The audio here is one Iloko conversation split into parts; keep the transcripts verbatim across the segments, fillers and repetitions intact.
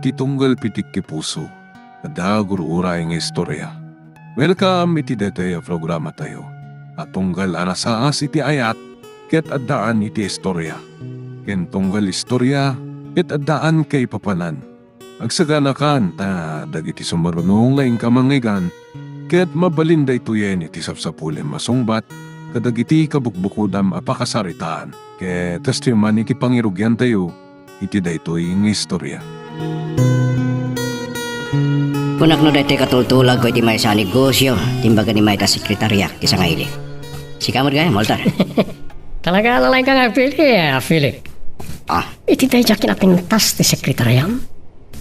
Ti tunggal pitik ti puso, adda gur-uray nga istorya. Welcome iti daytoy a programatayo a tunggal a nasaas iti ayat ket addaan iti istorya, ken tunggal istorya ket addaan kaipapanan. Agsaganakan ta dagiti sumaruno nga inka mangngeggan ket mabalin daytoyen iti sapsapulem a sungbat kadagiti kabukbukodam a pakasaritaan. Ket kastoy man iti pangirugiantayo iti daytoy nga istorya. Kunak no daytoy katultulagko iti maysa a negosio, ti imbaga ni mayta sekretariak ti sangaili. Sika met gayam, Walter. Talaga, laeng ka nga agpili, ah, Philip. Ah. Iti dayta kinapintas ti sekretariam,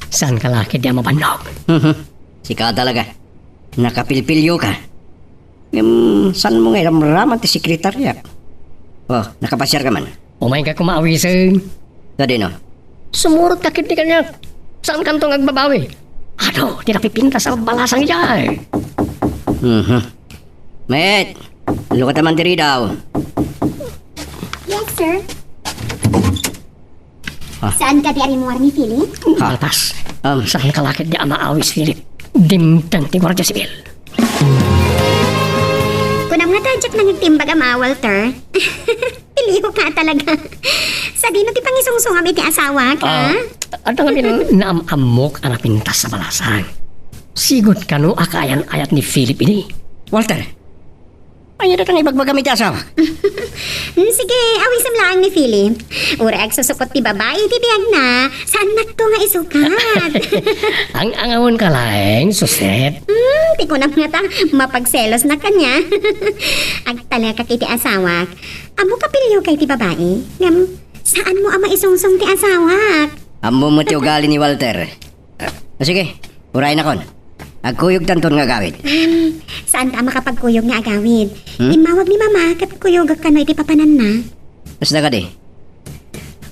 saanka la ketdi a mabannog. Mhm. Sika talaga. Nakapilpilio ka. Ngem, saanmo nga iramraman ti sekretariak? Oh, nakapasiar ka man? Umayka koma awisen. Sadino? Sumurot ka ketdi kaniak. Saankanto nga agbabawi? Adu ti napipintas a balasang idiay. Mhm. Met, lukata man diri daw. Yes, sir. Ah. Saan ka di a rimmuar ni Philip? Ah. Alpas. Um. Saanka la ketdi a maawis, Philip? Dimteng ti Guardia Civil. Kunam nga ta diak nangigtimbag a ma, Walter. Pilio ka talaga. Sadino ti pangisungsungam iti asawak, ah? Ah, adda ngamin naam-ammok a napintas a balasang. Sigud kano a kaayan-ayat ni Philip idi. Walter, ania dayta nga ibagbagam iti asawak? Mm, sige, awisem laeng ni Philip. Uray agsusupot ti babai iti biagna, saannakto nga isukat. Ang-angawenka laeng, Suset. Hmm, ti kunam nga ta, mapagselosnak kaniak. Agtalekak iti asawak. Ammok a pilio ka iti babai, ngem saanmo a maisungsong ti asawak. Ammom met ti ugali ni Walter. Ah, sige, urayennakon. Agkuyogtanton nga agawid. Um, saanka a makapagkuyog nga agawid. Hmm? Immawag ni Mama ket kuyogak kano iti papananna. Kasla kadi?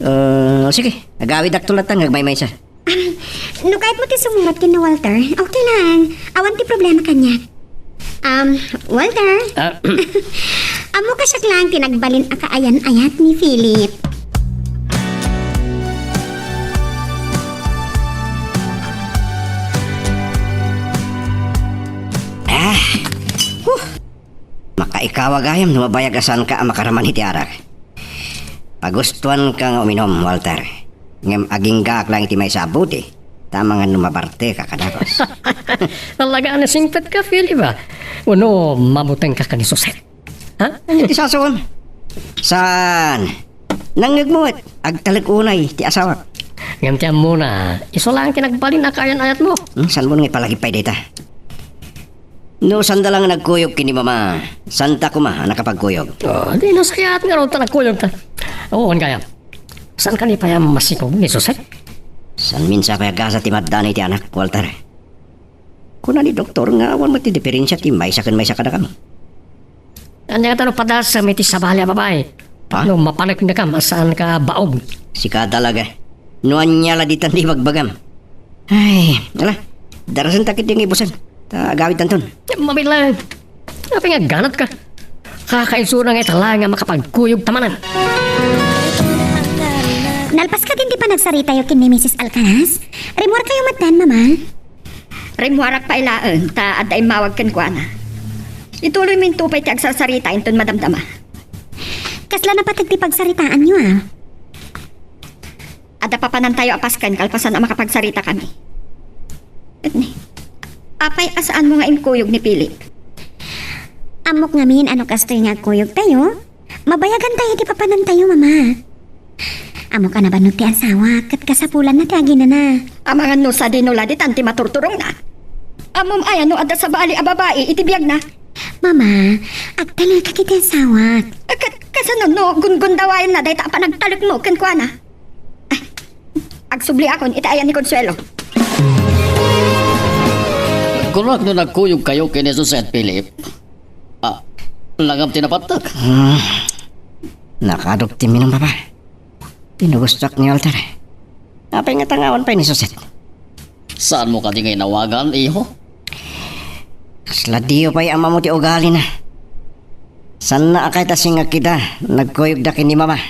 Ah, sige, agawidakto latta nga agmaymaysa. Um, no kayatmo ti sumurot ken ni Walter, okay lang. Awan ti problema kaniak. Um, Walter? Ah. Ammoka siak laeng ti nagbalin a kaayan-ayat ni Philip. Ah. Huh. Makaikawa gayam no mabayag a saanka a makaraman iti arak. Pagustuanka nga uminom, Walter. Ngem aginggaak laeng iti maysa a bote, ta amangan no mabarteka kadakos. Talaga a nasingpetka, Philip, a. Wenno, mabutengka ken ni Suset. Ha? Iti sasawam. Saan? Nangngegmo met, agtalek unay ti asawak. Ngem ti ammona, isu laeng ti nagbalin a kaayan-ayatmo. Hmm, saanmo nga ipalagip pay dayta? No, sanda la nga nagkuyog ken ni Mama, santa koma a nakapagkuyog. Oh, di nasayaat ngarud ta nagkuyogta. Oo, gayam. Saanka ni pay a masikog ni Suset? Saanmin sa pay a gasa ti maddan iti anak, Walter? Kuna ni doktor nga awan met ti diferensia ti maysa ken maysa kadakami. Ania ngata no padasem iti sabali a babai? Ha? No mapaneknekam a saanka baog. Sika talaga. No ania la ditan ti ibagbagam. Ay, ala, darasenta ketdi nga ibusen. Ta agawidtanton. Mabilang. Apay nga agganatka? Kakaisuna nga ita laeng a makapagkuyogta manen. Nalpas kadin ti panagsaritayo ken ni Misis Alcaraz? Rimmuarkayo metten, Mama? Rimmuarak pay laeng ta adda immawag kenkuana. Ituloymo into pay ti agsarsarita inton madamdama. Kasla napateg ti pagsaritaanyo, a? Adda papanantayo a pasken kalpasan a makapagsaritakami. Ket ni, apay a saanmo nga inkuyog ni Philip? Ammok ngamin a no kastoy nga agkuyogtayo, mabayagantayo ti papanantayo, Mama. Ammok a nabannog ti asawak, ket kasapulanna ti aginana. Amangan no sadino la ditan ti maturturongna. Ammom aya no adda sabali a babai iti biagna? Mama, agtalekak iti asawak. Ket kasano no gungundawayanna dayta a panagtalekmo kenkuana? Ay, agsubliakon iti ayan ni Consuelo. Kunak no nagkuyogkayo ken ni Suset, Philip. Ah, langam ti napateg. Hmm. Nakaduk ti minum, Papa. Pinugustuak ni Walter. Apay ngata nga awan pay ni Suset? Saanmo kadi nga inawagan, iho? Kasla diyo pay ammamo ti ugalina. Saanna a kayat a singak ida, nagkuyogda ken ni Mama.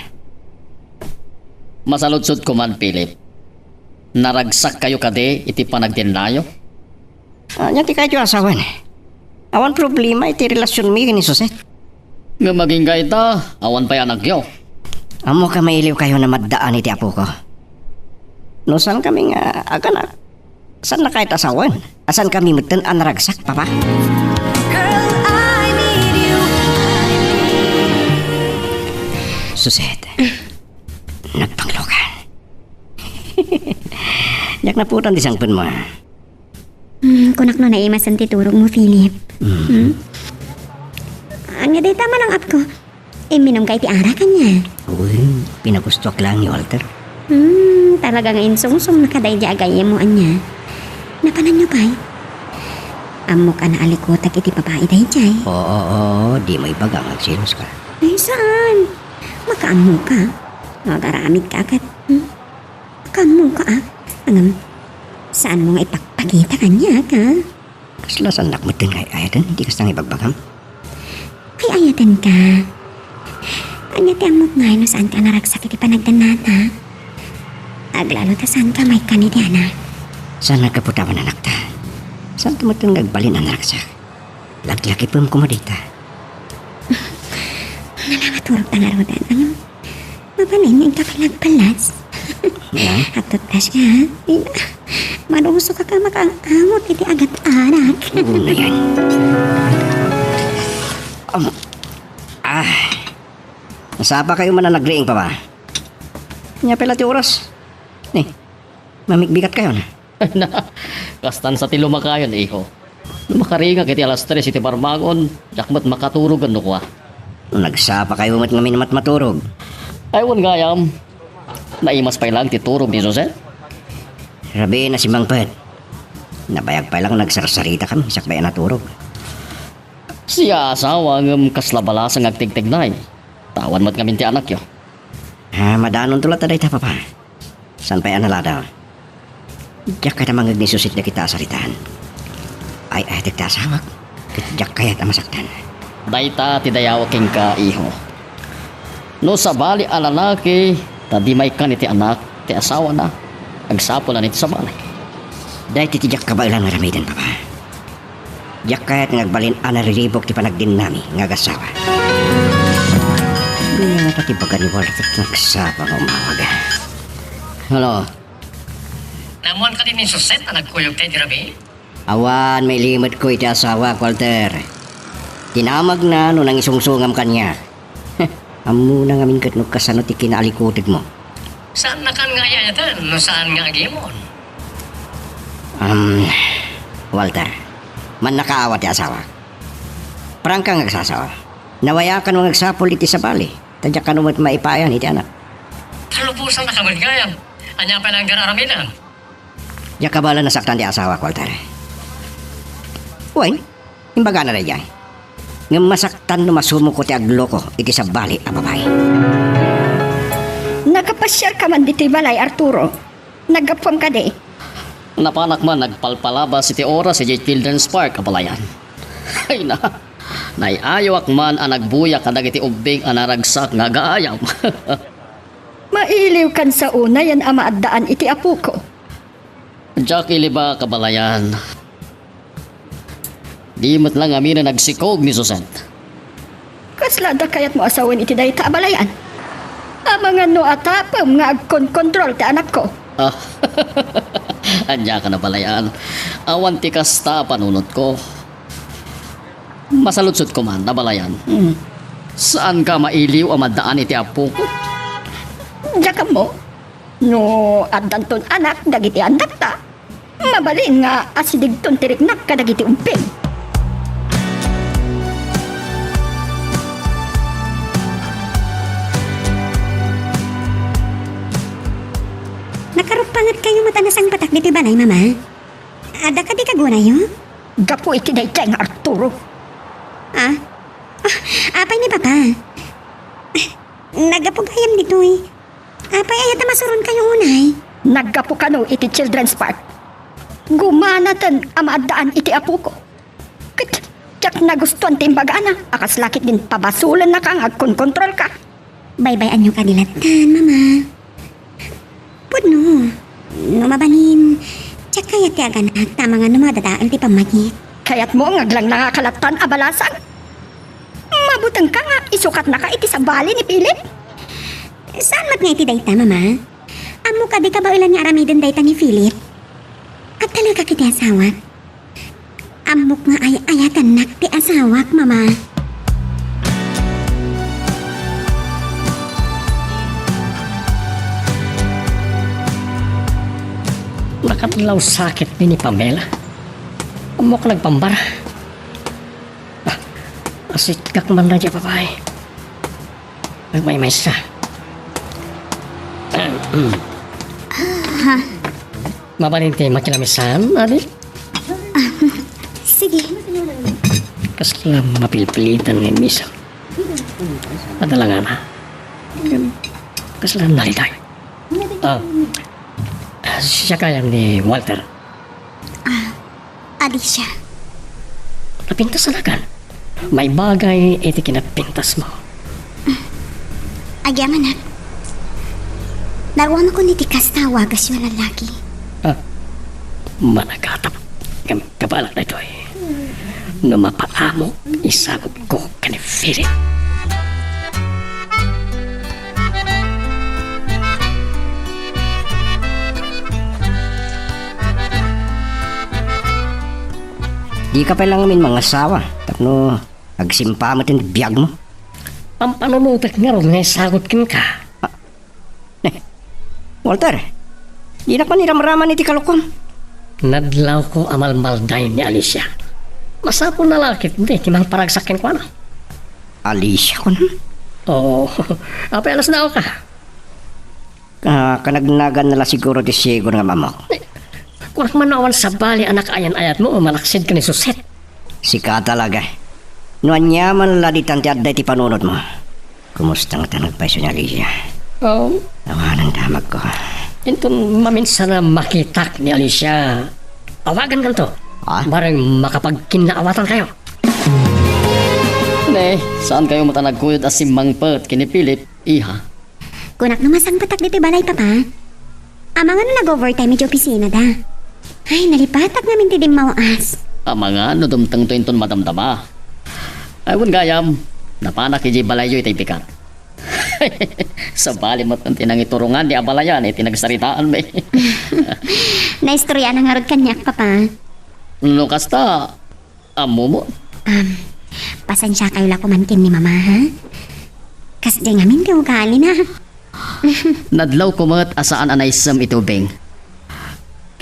Masaludsodko man, Philip. Naragsakkayo kadi iti panagdennayo? Ania ti kayatyo a sawen? Awan problema iti relasionmi ken ni Suzette. Ngem agingga ita, awan pay anakyo. Ammok a mailiwkayon a maddaan iti apoko. No saankami nga aganak, saanna kayat a sawen a saankami metten a naragsak, Papa? Girl, I need you. Suzette, nagpanglokan. Diak naputan ti sangpenmo. Hmm, kunak no naimasen ti turogmo, Philip. Hmm. Hmm? Ania dayta, manang-apko? Imminumka iti arak, ania? Uy, pinagustoak laeng ni Walter. Hmm, talaga nga insungsongna kadaydi a gayyemmo, ania? Napananyo pay? Ammok a naalikotek iti babai daydiay. Oo, oo, dimo ibaga nga agseloska. Ay, saan? Makaammoka. Agaramidka ket, hmm? Makaammoka, a? Ngem, saanmo nga ipakpakita kaniak, a? Kasla saannak metten nga ay-ayaten iti kasta nga ibagbagam? Ay-ayatenka. Ania ti ammok ngay no saanka a naragsak iti panagdennata? Aglalo ta saanka maikkan iti anak. Saan nga gapu ta awan anakta? Saanto metten nga agbalin a naragsak? Laklakipem koma dayta. Nalawa turog ta ngaruden. Ano? Mabalin, inka pay nagpalas. Ano? Agtutlaska, ha? Ay, manuso ka ka makaangamot iti agat-anak. Oo, ngayon. Um, ah, nasapa kayo man a nagriing, Papa? Ania pay la ti oras? Ni, mamigbigat kayo na. Na, kastan sa ti lumakayon, iho. No makaringak iti alas tres iti barbangon, diak met makaturogen no kua. Nagsapa kayo met ngamin a matmaturog. Ay, wen gayam. Naimas pay laeng ti turog ni Jose. Rabii, nasimmangpet. Nabayag pay laeng nagsarsarita kami, sakbay a naturog. Siya asawa ngem kasla balasang agtigtignay. Tawan met ngamin ti anakyo. Ah, madanonto latta dayta, Papa. Saan pay a naladaw? Diak kayat a mangngeg ni Susit dagita a saritaan. Ay-ayatek ti asawak, ket diak kayat a masaktan. Dayta ti dayawek kenka, iho. No sabali a lalaki, ta di maikkan iti anak ti asawana, agsapul a iti sabali. Dayta ti diak kabaelan nga aramiden, Papa. Diak kayat nga agbalin a nariribuk ti panagdennami nga agassawa. Ania ngata ti baga ni Walter ket nagsapa nga umawag? Hello? Naammoan kadi ni Suset a nagkuyog tay di rabii? Awan, mailimetko iti asawak, Walter. Tinamagna no nangisungsongam kaniak. Ammona ngamin ket no kasano ti kinaalikutegmo. Saannakan nga ay-ayaten no saan nga agimon? Um, Walter, mannakaawa ti asawak. Prangka nga agsasao. Nawayakan nga agsapul iti sabali, ta diak kano met maipayan iti anak. Talubosannaka met gayam. Ania pay la nga aramiden? Diak kabaelan a saktan ti asawak, Walter. Wen, imbagana daydiay. Ngem masaktan no masumokko ti agloko iti sabali a babai. Nakapasiarka man ditoy balay, Arturo. Naggapuam kadi? Napanak man nagpalpalabas iti oras idiay Children's Park, abalayan. Ay na, naay-ayawak man a nagbuya kadagiti ubbing a naragsak nga agaayam. Mailiwkan sa unayen a maaddaan iti apoko. Diak iliba, kabalayan. Di met la ngaminen agsikog ni Suset. Kasla adda kayatmo a sawen iti dayta, abalayan? Amangan no atapem nga agkonkontrol ti anakko. Ah, ania ka, abalayan? Awan ti kasta a panunotko. Masaludsodko man, abalayan. Mm. Saanka mailiw a maddaan iti apoko? Diak ammo. No addanton anak dagiti annakta, mabalin nga asidegton ti riknak kadagiti ubbing. Nakaruppangetkayo met a nasangpetak ditoy balay, Mama? Adda kadi kagunayo? Gapu iti daydiay nga Arturo. Ah? Ah, apay ni Papa? Ah, naggapu gayam ditoy. Apay aya ta masuronkayo unay? Naggapu kano iti Children's Park. Gumanaten a maaddaan iti apoko. Ket diak nagustuan ti imbagana a kasla ket din pabasolennaka nga agkonkontrolka. Baybay-anyo kadi lattan, Mama. Pudno. No ti aganak, ta amangan no madadael ti pammagik. Kayatmo nga aglanglangaka latta a balasang? Mabutengka nga isukatnaka iti sabali ni Philip? Saan met nga iti dayta, Mama? Ammok a dika baelan nga aramiden dayta ni Philip. Agtalekak iti asawak. Ammok nga ay-ayatennak ti asawak, Mama. Nakatlaw sakit ni, ni Pamela. Ammok nagpambara. Ah, asikgak man na di babae. Nagmaymaysa. Mabalin ti makilamisan, adi? Sige. Kasla mapilpilitan nga misa. Padalangana. Kasla naliday. Ah, siya kayam ni Walter. Ah, Alicia. Napintas a lagan. Maibagay iti kinapintasmo. Agyamanak. Naruanakon iti kasta a wagasyo a lalaki. Ah, managatap. Ngem kabalak daytoy. No mapaamok, isagutko ken ni Philip. Dika pay la ngamin mangasawa tapno agsimpa met ti biagmo. Pampanunotek ngarud nga isagut kenka. Ah, ne, Walter, dinak man iramraman iti kalokom. Nadlawko a malmalday ni Alicia. Masapulna la ketdi ti mangparagsak kenkuana. Alicia, kunam? Oo. Apay alas na ka? Ah, kanagnagan na la siguro ti sigon nga mamok. Eh, kunak man no awan sabali a nakaayan-ayatmo o malaksid ken ni Suset. Sika talaga. No ania man la ditan ti adda iti panunotmo. Kumusta ngata nagpayso ni Alicia? Oh. Awanan damagko. Inton maminsan a makitak ni Alicia, awagankanto. Ah? Bareng makapagkinnaawatan kayo. Ne, saan kayo met a nagkuyod a simmangpet ken ni Philip, iha? Kunak no masangpetak ditoy balay, Papa. Amangan no nag-overtime iti opisina da. Ay, nalipatak ngamin ti dimmawaas. Amangan no dumtengto inton madamdama. Ay, wen gayam, napanak idiay balayyo itay bigat. Sabali met ti nangiturongan ni abalayan iti nagsaritaanmi. Naistoryanak ngarud kaniak, Papa. No kasta, Ammomo? Am, pasensiakayo la koman ken ni Mama, ha? Kasdiay ngamin ti ugalina. Nadlawko met a saan a naisem iti ubing.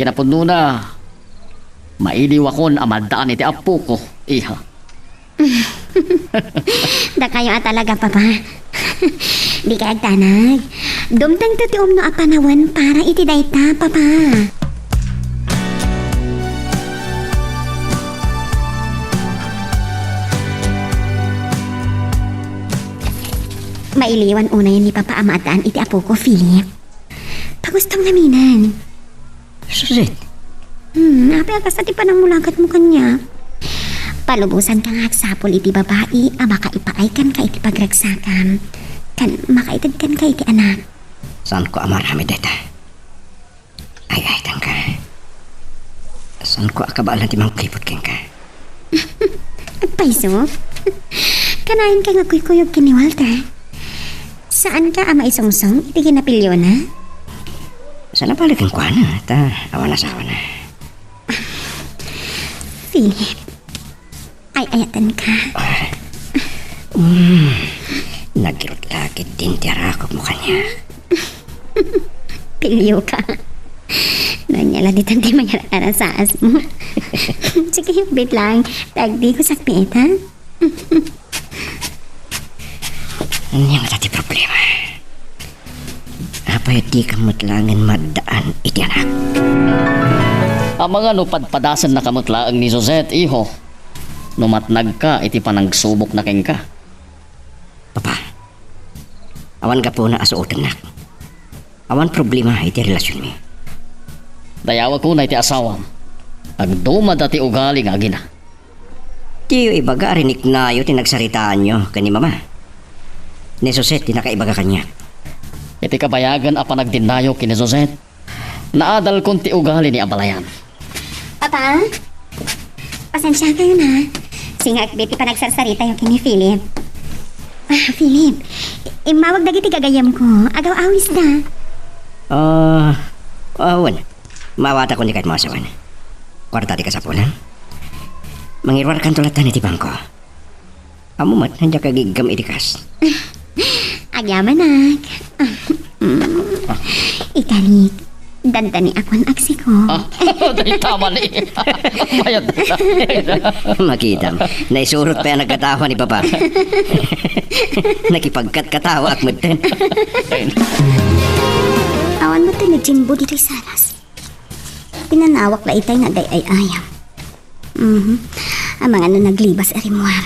Kinapudnona, mailiwakon a maddaan iti appoko, iha. Dakayo a talaga, Papa. Dikay agdanag. Dumtengto ti umno a panawen para iti dayta, Papa. Mailiwan unayen ni Papa a maaddaan iti apoko, Philip. Pagustom ngaminen. Suzette. Hmm, apay a kasta ti panangmulagatmo kaniak? Palubosanka nga agsapul iti babai a makaipaay kenka iti pagragsakam, ken makaited kenka iti anak. Saanko a maaramid dayta. Ay-ayatenka. Saanko a kabaelan ti mangkuripot kenka. Agpayso? Kanayon ka nga kuykuyog ken ni Walter? Saanka a maisungsong iti kinapiliona? Saan a bale kenkuana, ta awan asawana. Philip, ay-ayatenka. Mm, nagirut la ketdin ti arakopmo kaniak. Pilioka. No ania la ditan ti mayar-arasaasmo. Sige, wait lang. Tagdiko sakpiit, ha? Ania ngata ti problema? Apay a dika met laengen maaddaan iti anak? Amangan no padpadasennaka met laeng ni Suzette, iho, no matnagka iti panagsubokna kenka. Papa, awan gapuna a suotennak. Awan problema iti relasionmi. Dayawek unay ti asawam. Agdumada ti ugali nga agina. Diyo ibaga a riniknayo ti nagsaritaanyo ken ni Mama. Ni Suzette ti nakaibaga kaniak. Iti kabayagan a panagdinnayo ken ni Suzette, naadalkon ti ugali ni abalayan. Ah? Pasensiakayon, ha. Singakbit ti panagsarsaritayo ken ni Philip. Ah, Philip, i-, immawag dagiti gagayyemko. Agaw-awisda. Ah, ah, wen. Maawatakon ti kayatmo a sawen. Kuarta ti kasapulan. Mangiruarkanto latta iti bangko. Ammo met, diak agiggam iti kas. Agyamanak. Ikalik, dandani a kuan agsiko. Ah, dayta man eh. Mayat. Makitam, naisurot pay a nagkatawa ni Papa. Nakipagkatkatawaak metten. Awan metten ni Jimbo ditoy salas. Pinanawak la itay nga agay-ay-ayam. Mhm. Amangan no naglibas a rimmuar,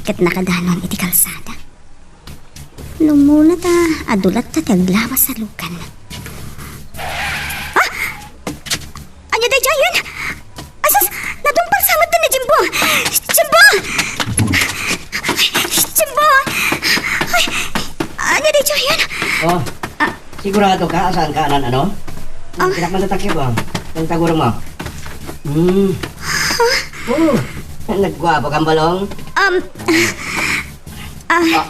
ket nakadanon iti kalsada. Lumuna ta, adu latta ti aglawas a lugan. Ah! Ania daydiayen? Asus, nadungpal sa met ni Jimbo! Jimbo! Jimbo! Ay, ania daydiayen? Oh. Ah. Sigurado ka a saan ka anan-ano? Ah. Pinakmatatakip, oh. Ang taguro mo. Hmm. Oh, nagguapo kang balong. Um, ah. Ah.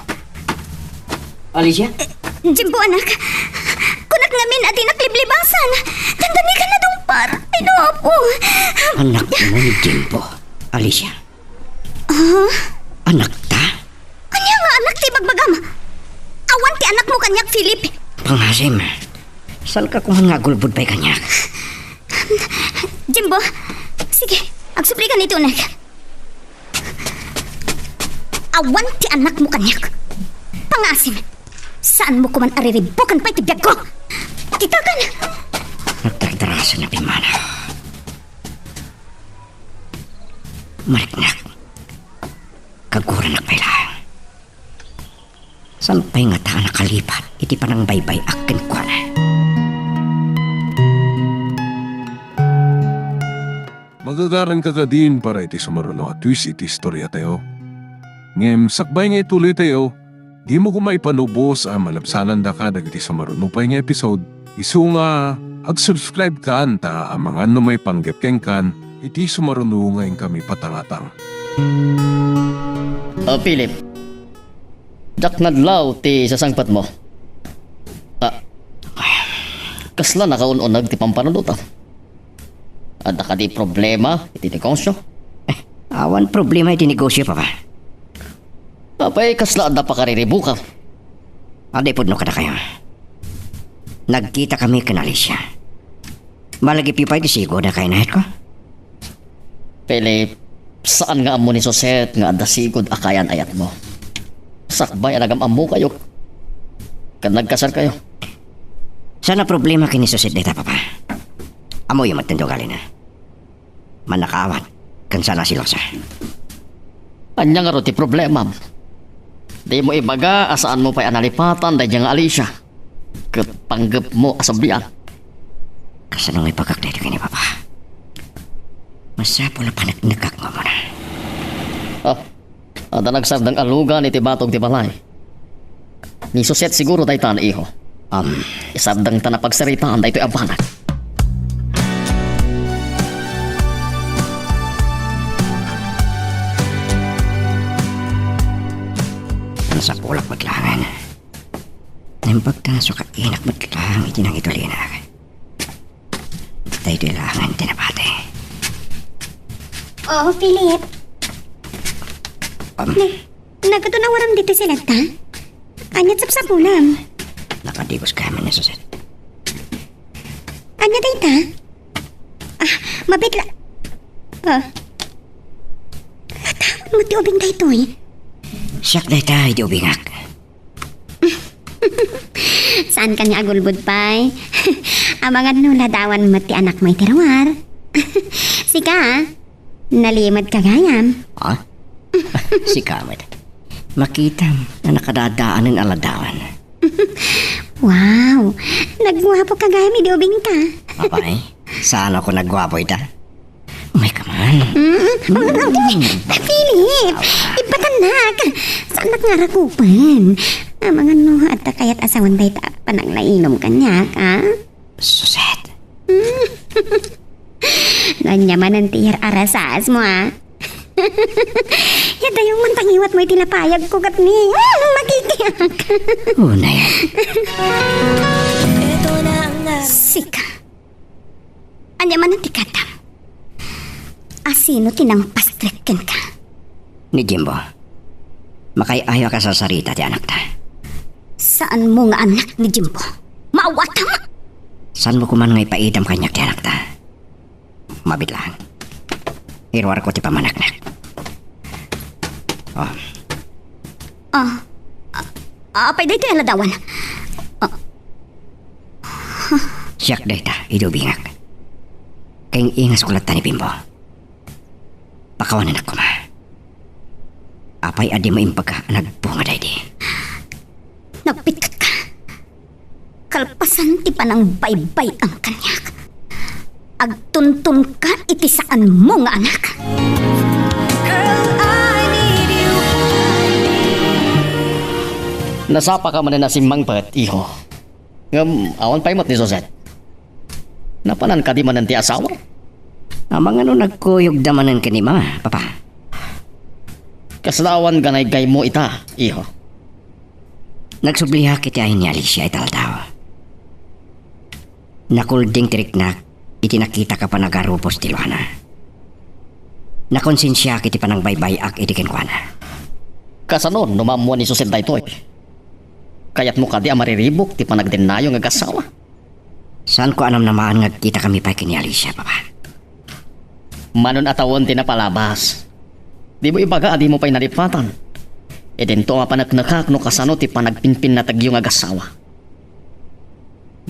Alicia? Eh, Jimbo, anak. Kunak ngamin a dinak liblibasan. Dandani ka nadungpar. Ay, no, apo. Anak mo ni Jimbo, Alicia. Ah? Anakta? Ania nga anak ti ibagbagam? Awan ti anakmo kaniak, Philip. Pangasim. Saan ka kuman nga agulbod pay kaniak? Jimbo, sige, agsupli ka ni Tunek. Awan ti anakmo kaniak. Pangasim. Saanmo kuman a riribukan pay ti biagko. Ditakan! Nagdardarasan a pimmanaw. Mariknak. Kaguranak pay laeng. Saan pay ngata a nakalipat iti panangbaybay-ak kenkuana? Magagaranka kadin para iti sumaruno a twist iti istoriatayo. Ngem sakbay nga ituloytayo, dimo koma ipanubos a malabsanandaka dagiti sumaruno pay nga episode. Isu nga, ag-subscribe kan ta amangan no maipanggep kenkan iti sumaruno nga inkami patangatang. Ah, Philip, diak nadlaw ti sasangpetmo. Ah, kasla nakaun-uneg ti pampanunotam? Adda kadi problema iti negosio? Eh, awan problema iti negosio, Papa. Apay kasla adda pakariribukam? Adda ipudno kadakayo. Nagkitakami ken Alicia. Malagipyo pay ti sigud a kainayatko. Philip, saan nga ammo ni Suzette nga adda sigud a kayan-ayatmo. Sakbay a nagam-ammokayo ken nagkasarkayo. Saan a problema ken ni Suzette dayta, Papa? Ammoyo met ti ugalina. Mannakaawat ken saan a selosa. Ania ngarud ti problemam? Dimo ibaga a saanmo pay a nalipatan daydiay nga Alicia ket panggepmo a sublian. Kasano nga ibagak daytoy ken ni Papa? Masapul a paneknekak nga umuna. Oh, adda nagsardeng a lugan iti batog ti balay. Ni Suzette siguro dayta, iho. Am. Isardengta a pagsaritaan daytoy a banag. Masapulak met laengen. Naimbag ta nga isu kainak met laeng iti nangitulinak. Daytoy laengen ti nabati. Oo, Philip. Am. Na-, nagkatunawaram ditoy si Letta? Ania ti sapsaponam? Nakadigos kami ni Suzette. Ania dayta? Ah, mabitla. Ah. Latawen mo ti ubing daytoy. Siak dayta iti ubingak. Saan kaniak agulbod pay? Amangan no ladawan met ti anakmo iti ruar. Sika, nalimed ka gayam. Ha? Sika met. Makitam a nakadadaanen a ladawan. Wow! Nagguapo ka gayam idi ubingka. Apay, saan ako nagguapo ita? Umay ka man. Mm, mm, mm. Philip, ibatannak. Saannak nga arakupen. Amangan no, adda kayat a sawen dayta a pananglailom kaniak, a? Suzette. Mm. No ania manen ti iyar-arasaasmo, a? Yadayong man ta ngiwatmo iti lapayagko ket ni, ah, makikiak. Unay. Sika. Ania manen ti kaddam? Asino ti nangpastrek kenka? Ni Jimbo. Makaay-ayo a kasarsarita ti anakta. Saanmo nga anak ni Jimbo? Maawatam! Saanmo koman nga ipaidam kaniak ti anakta? Mabiit laeng. Iruarko ti pammaneknek. Oh. Ah, ah, apay daytoy a ladawan? Ah. Siak dayta, idi ubingak. Kaing-ingasko latta ni Bimbo. Pakawanenak koma. Apay a dimo imbaga a nagbunga daydi? Nagpitkat ka. Kalpasan ti panangbaybay-am kaniak, agtunton ka iti saanmo nga anak. Girl, I need you. Nasapa ka manen a simmangpet, iho. Ngem awan pay met ni Suzette. Napanan kadi manen ti asawa? Amangan no nagkuyogda manen ken ni Mama, Papa. Kasla awan ganaygaymo ita, iho. Nagsubliak iti ayan ni Alicia ita aldaw. Nakulding ti riknak iti nakitak a panagarupos ti luana. Nakonsensiak iti panangbaybay-ak idi kenkuana. Kasano no maammuan ni Suzette daytoy? Kayatmo kadi a mariribuk ti panagdennayo nga agassawa? Saanko a namnamaan nga agkitakami pay ken ni Alicia, Papa. Manon a tawen ti napalabas. Dimo ibaga a dimo pay nalipatan. Idinto a mapaneknekak no kasano ti panagpinpinnategyo nga agassawa.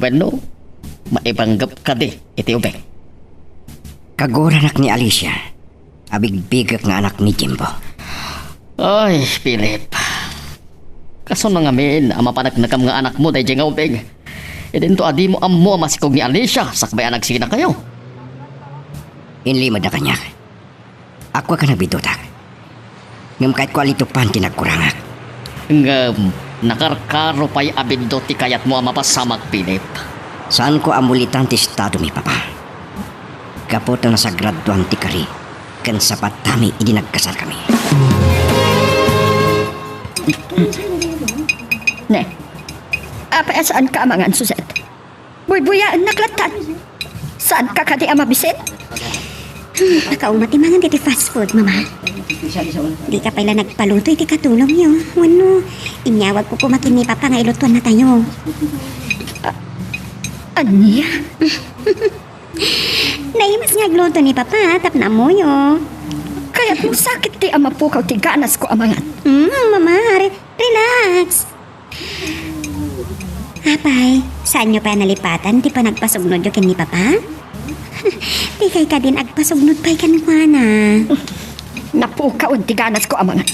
Wenno, maibanggep kadi iti ubing? Kaguranak ni Alicia. Abigbigek nga anak ni Jimbo. Ay, Philip. Kasano ngamin a mapaneknekam nga anakmo daydiay nga ubing? Idinto a dimo ammo a masikog ni Alicia sakbay a nagsinakayo. Inlimedna kaniak. Aguak a nagbiddutak. Ngem kayatko a litupan ti nagkurangak. Ngem nakarkaro pay a biddut ti kayatmo a mapasamak, Philip. Saanko a mulitan ti estadomi, Papa. Gapu ta nasagraduan ti kari ken sapatami idi nagkasarkami. Ne, apay a saanka a mangan, Suzette? Buybuyaennak lattan. Saanka kadi a mabisin? Hmm, nakauma ti mangan diti fast food, Mama. Dika pay la nagpaluto iti katulongyo. Wenno, inyawagko koma ken ni Papa nga ilutuannatayo. A-, ania? Naimas nga agluto ni Papa tapno ammoyo. Kayatmo sakit ti a mapukaw ti ganasko a mangan. Hmm, Mama, re-, relax. Apay, saanyo pay a nalipatan ti panagpasugnodyo ken ni Papa? Dikay kadin agpasugnod pay kenkuana. Napukawen ti ganasko a mangan.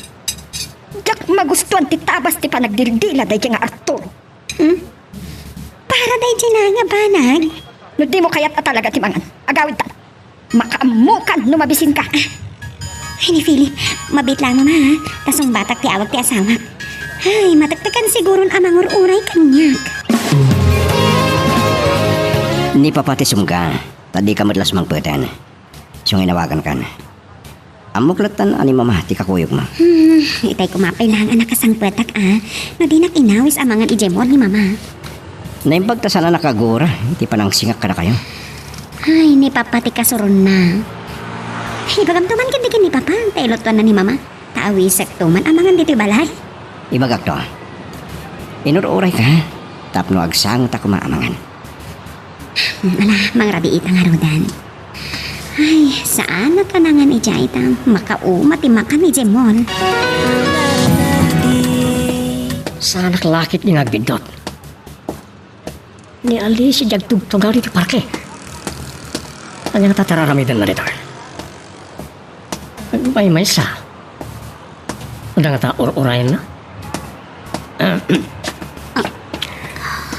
Diak magustuan ti tabas ti panagdildila daydiay nga Arturo. Hmm? Para daydiay nga banag? No dimo kayat a talaga ti mangan, agawidtan. Makaammokan no mabisinka. Ah. Ay, ni Philip, mabiit lang, Mama, ha? Ta sungbatak ti awag ti asawak. Ay, matektekan siguron a mangur-uray kaniak. Ni Papa ti sumga, ta dika met la sumangpeten. Isu nga inawagankan. Ammok lattan a ni Mama ti kakuyogmo. Hmm, itay koma pay laeng a nakasangpetak, a. No dinak inawis a mangan idiay mall ni Mama. Naimbag ta saan a nakagura iti panangsingak kadakayo. Ay, ni Papa ti kasuronna. Ibagamto man ketdi ken ni Papa, ta ilutuanna ni Mama. Ta awisekto man a mangan ditoy balay. Ibagakto. Inur-urayka tapno agsangotak koma a mangan. Hmm, ala, mangrabiita ngaruden. Ay, saanak a nangan idiay ta makauma ti makan idiay mall. Saanak la ketdi nga agbiddut. Ni Alicia diay agtugtugaw ditoy parke. Ania ngata ti ar-aramidenna ditoy? Agmaymaysa. Adda ngata ur-urayenna? Ah,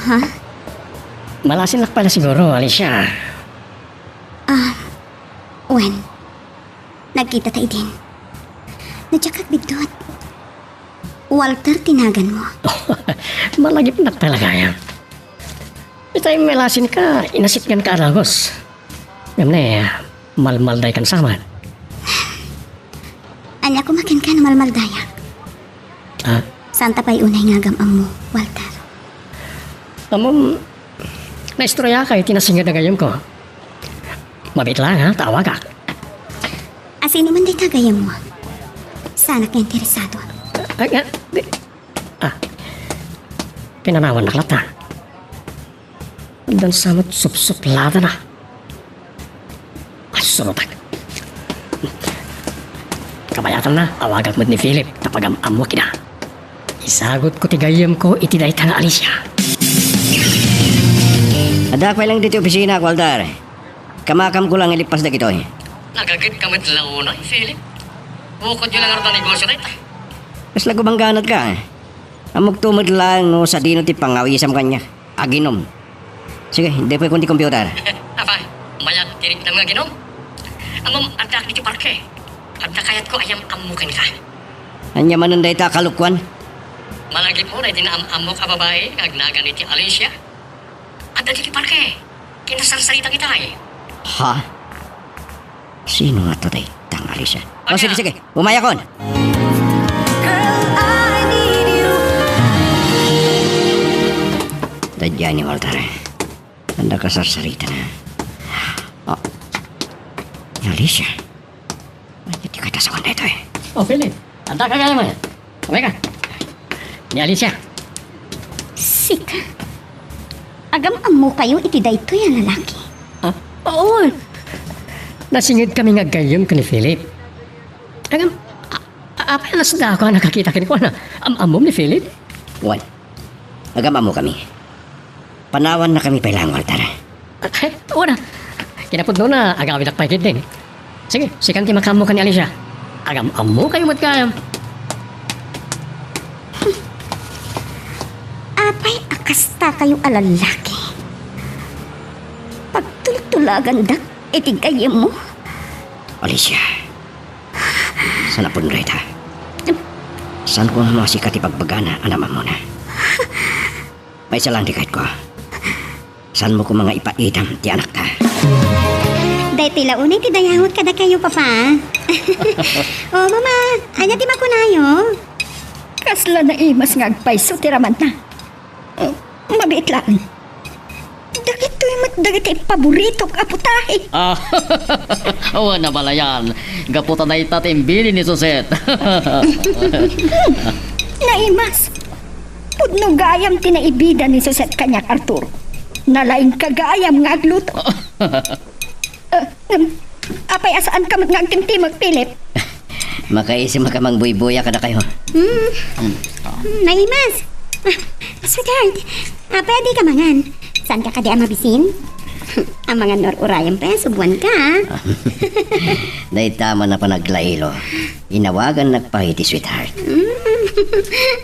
ha? Malasinnak pay la siguro, Alicia. Ah, wen. Nagkitata idin. No diak agbiddut. Walter ti naganmo. Malagipnak pay la gayam. Itay malasinka, inasitganka a dagus. Ngem ne, malmaldaykan sa met. Ania koma kenka no malmaldayak? Ah? Saanta pay unay nga agam-ammo, Walter? Ammom, naistoriaka iti nasinged a gayyemko. Mabiit laeng, ha, ta awagak. A sino man dayta gayyemmo? Saanak nga interesado. Ah, ah, di, ah, pinanawannak latta. Addan sa met supsuplatana. Assurotak. Kabayatanna, awagak met ni Philip, ta pagam-ammoak ida. Isagutko ti gayyemko iti dayta nga Alicia. Addaak pay laeng ditoy opisina, Walter. Kamakamko laeng ilipas dagitoy. Nagagetka met la unay, Philip. Bukodyo la ngarud a negosio dayta. Kasla gumangganatka. Ammokto met laeng no sadino ti pangawisam kaniak. Aginom. Sige, daytoy pay ti computer. Apa, mayat ti riknam nga aginom? Ammom, addaak ditoy parke. Adda kayatko a yam-ammo kenka. Ania manen dayta a kalokuan? Malagipmo daydi naam-ammok a babai nga agnagan iti Alicia? Adda ditoy parke. Kinasarsaritang itay. Ha? Sino nga to dayta nga Alicia? O, sige, sige. Umayakon. Girl, I need you. Daydiay ni Walter. Adda kasarsaritana. Ah. Ni Alicia. Ania ti katasawan daytoy? O, Philip. Addaka gayam. Umayka. Ni Alicia. Sika? Agam-ammokayo iti daytoy a lalaki? Ah, wen. Nasingedkami nga aggayyem ken ni Philip. Agam, a, a, apay a nasdaaw a nakakita kenkuana? Am-ammom ni Philip? Wen. Agam-ammokami. Panawannakami pay laeng, Walter. Ay, wen a. Kinapudnona, agawidak pay ketdi. Sige, sikan ti makaammo ken ni Alicia. Agam-ammokayo met gayam. Apay a kastakayo a lalaki? Pagtultulagandak iti gayyemmo? Alicia, saan a pudno dayta. Saanko nga no a sika ti bagbagana a naam-ammona. Maysa laeng ti kayatko. Saanmo koma nga ipaitam ti anakta. Daytoy la unay ti dayawek kadakayo, Papa. O, Mama, ania ti makunayo? Kasla naimas nga agpayso ti ramanna. O, mabiit laeng. Dagitoy met dagiti paboritok a putahe. Ah, awan a balayan. Gapu ta dayta ti imbilin ni Suset. Naimas. Pudno gayam ti naibida ni Suset kaniak, Arturo. Nalaingka gayam nga agluto. Ah, ngem, apay a saanka met nga agtimtimag, Philip? Makaisem a kamangbuybuya kadakayo. Hmm. Hmm. Hmm, naimas. Ah, sweetheart, apay a dika mangan? Saanka kadi a mabisin? Amangan no ur-urayem pay a subuanka, ah. Dayta man a panaglailo. Inawagannak pay iti sweetheart. Hmm.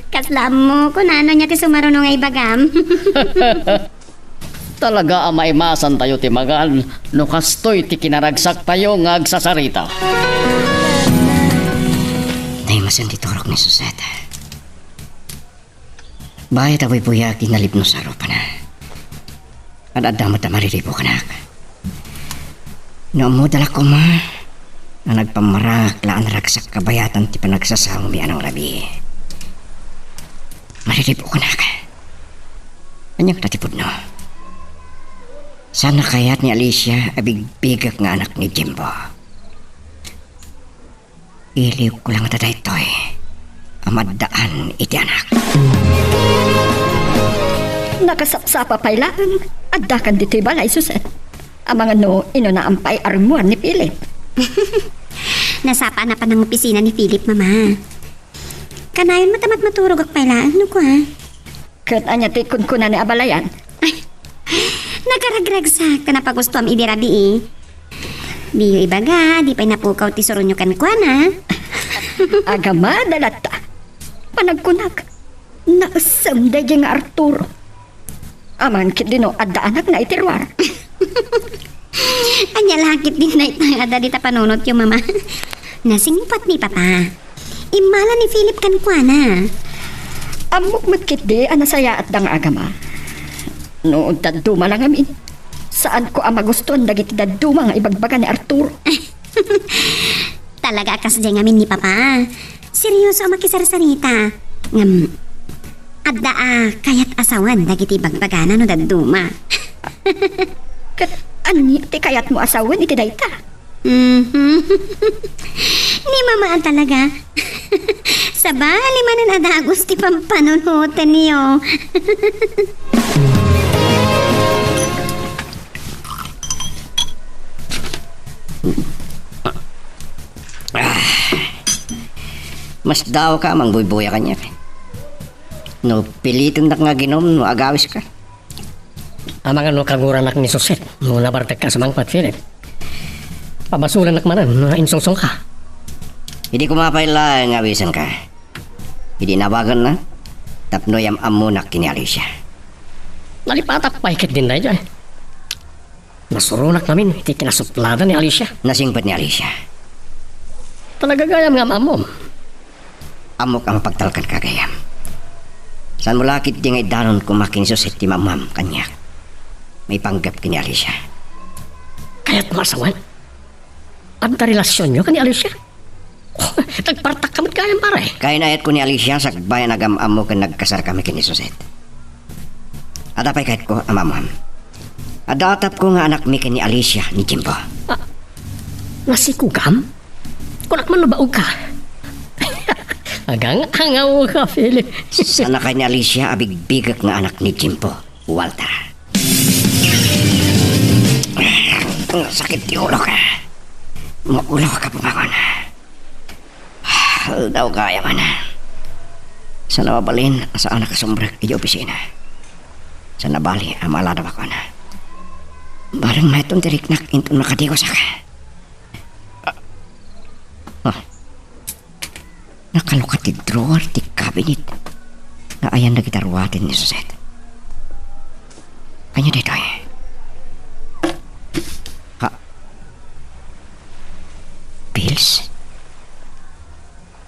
Kasla ammo, kunano nia ti sumaruno nga ibagam? Talaga a maimasantayo ti mangan no kastoy ti kinaragsaktayo nga agsasarita. Naimasen ti turok ni Suset. Bayat a buybuyak ti nalipnos a rupana. Ad-adda met a mariribukanak. No ammoda la koma a nagpammarangak la a naragsak kabayatan ti panagsasaomi a nangrabii. Mariribukanak. Ania ngata ti pudno? Saan a kayat ni Alicia a bigbigek nga anak ni Jimbo. Iliwko la ngata daytoy a maddaan iti anak. Nakasapsapa pay laeng, addakan ditoy balay, Suset. Amangan no inunaam pay a rummuar ni Philip. Nasapa a napan nangopisina ni Philip, Mama. Kanayon met a maturogak pay laeng, no kua. Ket ania ti kunkuna ni abalayan? Ay, nakaragragsak ta napagustoam idi rabii. Diyo ibaga, di pay napukaw ti surunyo kenkuana. Agamada latta. Panagkunak, naessem daydi nga Arturo. Amangan ketdi no adda anakna iti ruar. Ania la ketdi dayta nga adda dita panunotyo, Mama? Nasingpet ni Papa. Immala ni Philip kenkuana. Ammok met ketdi a nasayaatda nga agama. No dadduma la ngamin, Saanko a magustuan dagiti dadduma nga ibagbaga ni Arturo. Talaga a kasdiay ngamin ni Papa. Seryoso a makisarsarita. Ngem, adda a kayat a sawen dagiti ibagbagana no dadduma. Ket ania ti kayatmo a sawen iti dayta? Mhm. Ni Mama a talaga. Sabali manen a dagus ti pampanunotenyo. Masdaawka a mangbuybuya kaniak. No pilitennak nga aginom no agawiska. Amangan no kaguranak ni Suset no nabartekka a sumangpet, Philip. Pabasolanak manen no insulsolka. Idi koma pay laeng nga awisenka. Idi inawaganna tapno iyam-ammonak ken ni Alicia. Nalipatak pay ketdin daytoy. Nasuronak ngamin iti kinasuplada ni Alicia. Nasingpet ni Alicia. Talaga gayam nga am-ammom. Ammok a mapagtalkanka gayam. Saanmo la ketdi nga iddanon koma ken ni Suset ti mamam kaniak. Maipanggep ken ni Alicia. Kayatmo a sawen? Adda relasionyo ken ni Alicia? Nagpartakka met gayam, pare. Kainayatko ni Alicia sakbay a nagam-ammo ken nagkasarkami ken ni Suset. Adda pay kayatko a maammoam. Adda atapko nga anakmi ken ni Alicia ni Jimbo. Ah, nasikogam? Kunak man no baogka. Agang-angawka, Philip. Saan a kay ni Alicia a bigbigek nga anak ni Jimbo, Walter. Sakit ti ulok. Mauloka, pumangon. Aldaw gayam. Saan a mabalin a saanak a sumrek iti opisina. Saan a bali a maaladawakon. Bareng mayton ti riknak inton makadigosak. Ah. Nakalukat ti drawer ti cabinet nga ayan dagiti ruaten ni Suset. Ania daytoy? Ha? Pills?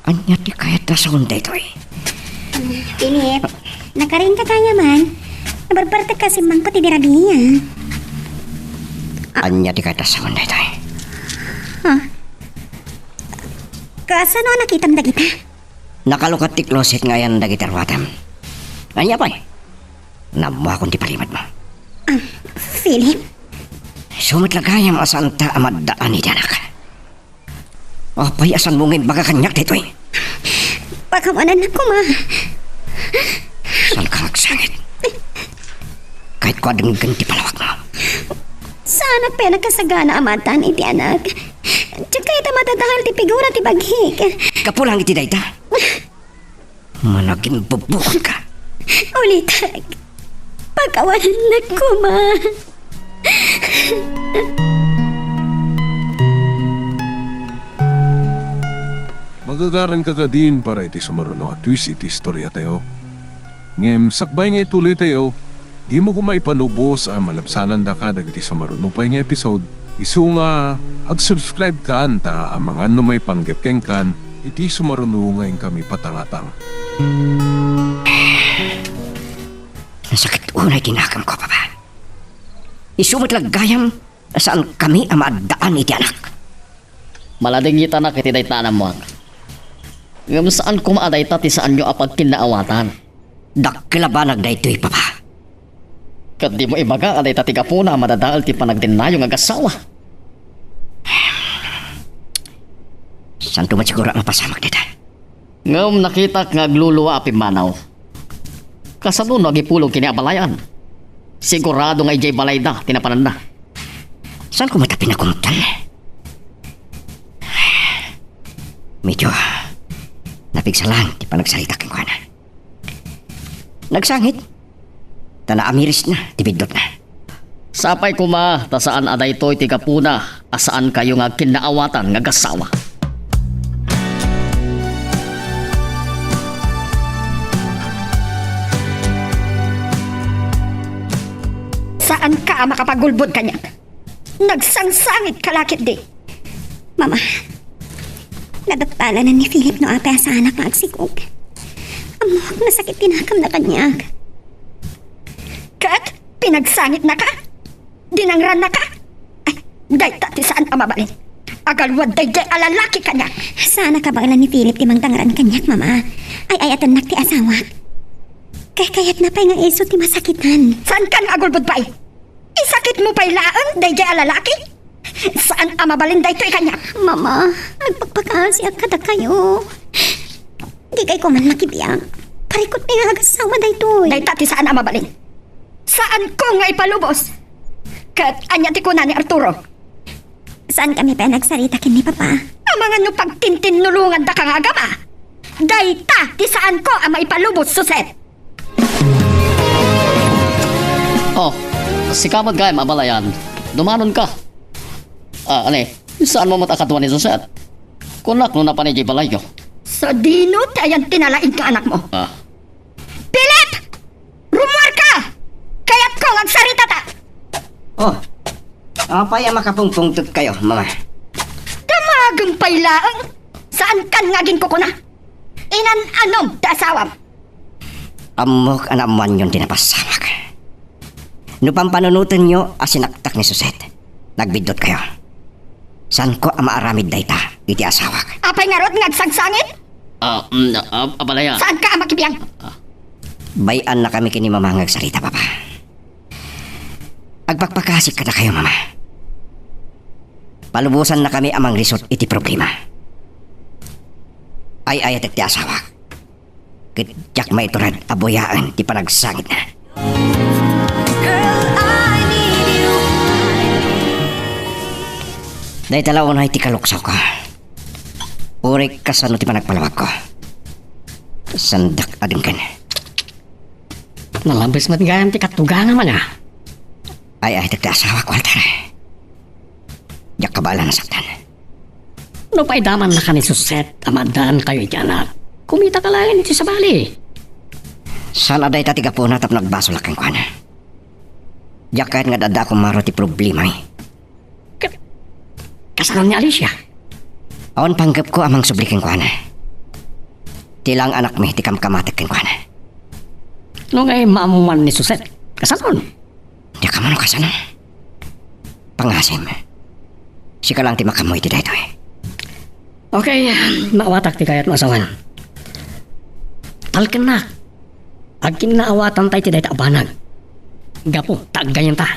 Ania ti kayat a sawen daytoy? Philip, nakarinka gayam. Nabarbartek ka simmangko ti birabia. Ania ti kayat a sawen daytoy? Huh? Kasano a nakitam dagita? Nakalukat ti closet nga ayan dagiti ruatem. Ania pay? Naammoakon ti parimatmo. Ah, Philip? Isu met la gayam a saanta a maaddaan iti anak. Apay a saanmo nga imbaga kaniak daytoy? Pakawanannak koma. Saanka nga agsangit? Kayatko a denggen ti palawakmo. Saanak pay a nakasagana a maaddaan iti anak. Diak kayat a madadael ti figura ti bagik. Gapu laeng iti dayta. Managinbubukotka. Ulitek, pakawanennak koma. Magagaranka kadin para iti sumaruno a twist iti istoriatayo. Ngem sakbay nga ituloytayo, dimo koma ipanubos a malabsanandaka dagiti sumaruno pay nga episode. Isu nga ag-subscribe kan ta amangan no maipanggep kenkan iti sumaruno nga inkami patangatang. Nasakit unay ti nakemko, Papa. Isu met la gayam a saankami a maaddaan iti anak. Maladingitanak iti dayta a naammoak. Ngem saan koma a dayta ti saanyo a pagkinnaawatan. Dakkel a banag daytoy, Papa. Ket dimo ibaga a dayta ti gapuna a madadael ti panagdennayo nga agassawa. Saanto met siguro a mapasamak dayta. Ngem nakitak nga aglulua a pimmanaw. Kasano no agipulong ken ni abalayan? Sigurado nga idiay balayda ti napananna. Saan ko met a pinaguntan? Medyo napigsa laeng ti panagsarita kenkuana. Nagsangit, ta naamirisna ti biddutna. Sapay koma ta saan a daytoy ti gapuna a saankayo nga agkinnaawatan nga agassawa. Saanka a makapagulbod kaniak. Nagsangsangitka la ketdi. Mama, nadattalanan ni Philip no apay a saanak nga agsikog. Ammok, nasakit ti nakamna kaniak. Ket pinagsangitnaka? Dinangrannaka? Ay, dayta ti saan a mabalin. Agalwad daydiay a lalaki kaniak. Saan a kabaelan ni Philip ti mangdangran kaniak, Mama. Ay-ayatennak ti asawak. Kayatna pay nga isu ti masakitan. Saanka nga agulbod pay? Isakitmo pay laeng daydiay a lalaki? Saan a mabalin daytoy kaniak. Mama, agpakpakaasiak kadakayo. Dikay koma makibiag. Parikutmi nga agassawa daytoy. Dayta ti saan a mabalin. Saanko nga ipalubos. Ket ania ti kuna ni Arturo? Saankami pay a nagsarita ken ni Papa. Amangan no pagtintinnulongandaka nga agama. Dayta ti saanko a maipalubos, Suset. Oh, sika met gayam, abalayan. Dumanonka. Ah, ani, saanmo met a kadua ni Suset? Kunak no napan idiay balayyo. Sadino ti ayan ti nalaing nga anakmo? Ah. Philip! Rummuarka! Kayatko nga agsaritata! Oh, apay a makapungpungtotkayo, Mama? Damagem pay laeng! Saankan nga aginkukuna? Inan-anom ti asawam! Ammok a naammoanyon ti napasamak. No pampanunotenyo a sinaktak ni Suset, nagbiddutkayo. Saanko a maaramid dayta iti asawak. Apay ngarud nga agsangsangit? Ah, mm, ah, abalayan. Saanka a makibiag? Bay-annakami ken ni Mama nga agsarita, Papa. Agpakpakasik kadakayo, Mama. Palubosannakami a manglisod iti problema. Ay-ayatek ti asawak. Ket diak maitured a buyaen ti panagsangitna. Dayta la unay ti kaluksawko. Uray kasano ti panagpalawagko. Saandak a denggen. Nalabes met gayam ti katugangam, ania? Ay-ayatek ti asawak, Walter. Diak kabaelan a saktan. No pay damannaka ni Suset a maaddaankayo iti anak, kumitaka laeng iti sabali. Saan a dayta ti gapuna tapno agbasolak kenkuana. Diak kayat nga ad-adda a kumaro ti problema, eh. Ka-, kasano ni Alicia? Awan panggepko a mangsubli kenkuana. Ti laeng anakmi ti kamkamatek kenkuana. No ngay maammuan ni Suset, kasanon? Diak ammo no kasano. Pangasim. Sika lang ti makaammo iti daytoy. Okay, maawatak ti kayatmo a sawen. Talkennak. Agkinnaawatanta iti dayta a banag. Gapu ta aggayenta.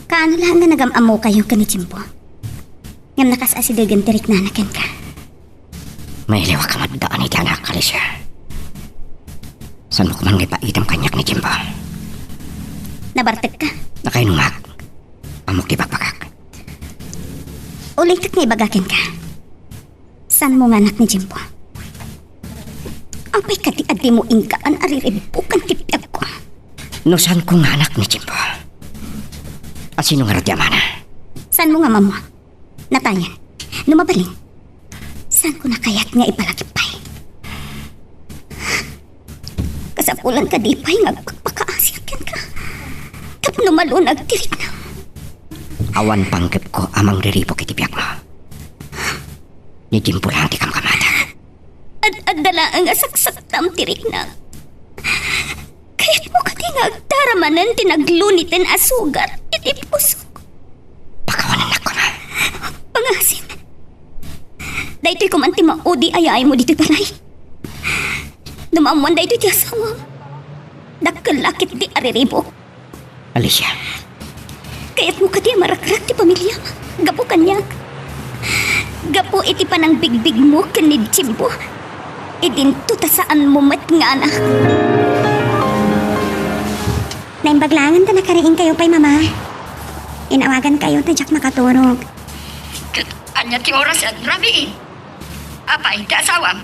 Kaano laeng nga nagam-ammokayo ken ni Jimbo? Ngem nakas-asidegen ti riknana kenka. Mailiwak a maddaan iti anak, Alicia. Saanmo koma nga ipaitem kaniak ni Jimbo? Nabartekka? Nakainumak. Ammok ti bakbakak. Ulitek nga ibaga kenka. Saanmo nga anak ni Jimbo? Apay kadi a dimo inggaan a riribukan ti biagko? No saanko nga anak ni Jimbo, a sino ngarud ti amana? Saanmo nga maammo? Natayen. No mabalin, saanko na kayat nga ipalagip pay? Kasapulan kadi pay nga agpakpakaasiak kenka tapno malunag ti riknam. Awan panggepko a mangriribuk iti biagmo. Ni Jimbo laeng ti kamkamatek. Ad-adda laeng a saksaktam ti riknam. Kayatmo kadi nga agdaramanen ti nagluniten a sugat iti pusok? Pakawanennak koma. Pangasim. Daytoy koman ti maudi a yaaymo ditoy balay. No maammoan daytoy ti asawam, dakkel la ketdi a riribuk. Alicia. Kayatmo kadi a marakrak ti pamiliam gapu kaniak? Gapu iti panangbigbigmo ken ni Jimbo, idinto ta saanmo met nga anak. Naimbag laengen ta nakariingkayo pay, Mama. Inawagankayo ta diak makaturog. Ket ania ti orasen, rabiin? Apay ti asawam?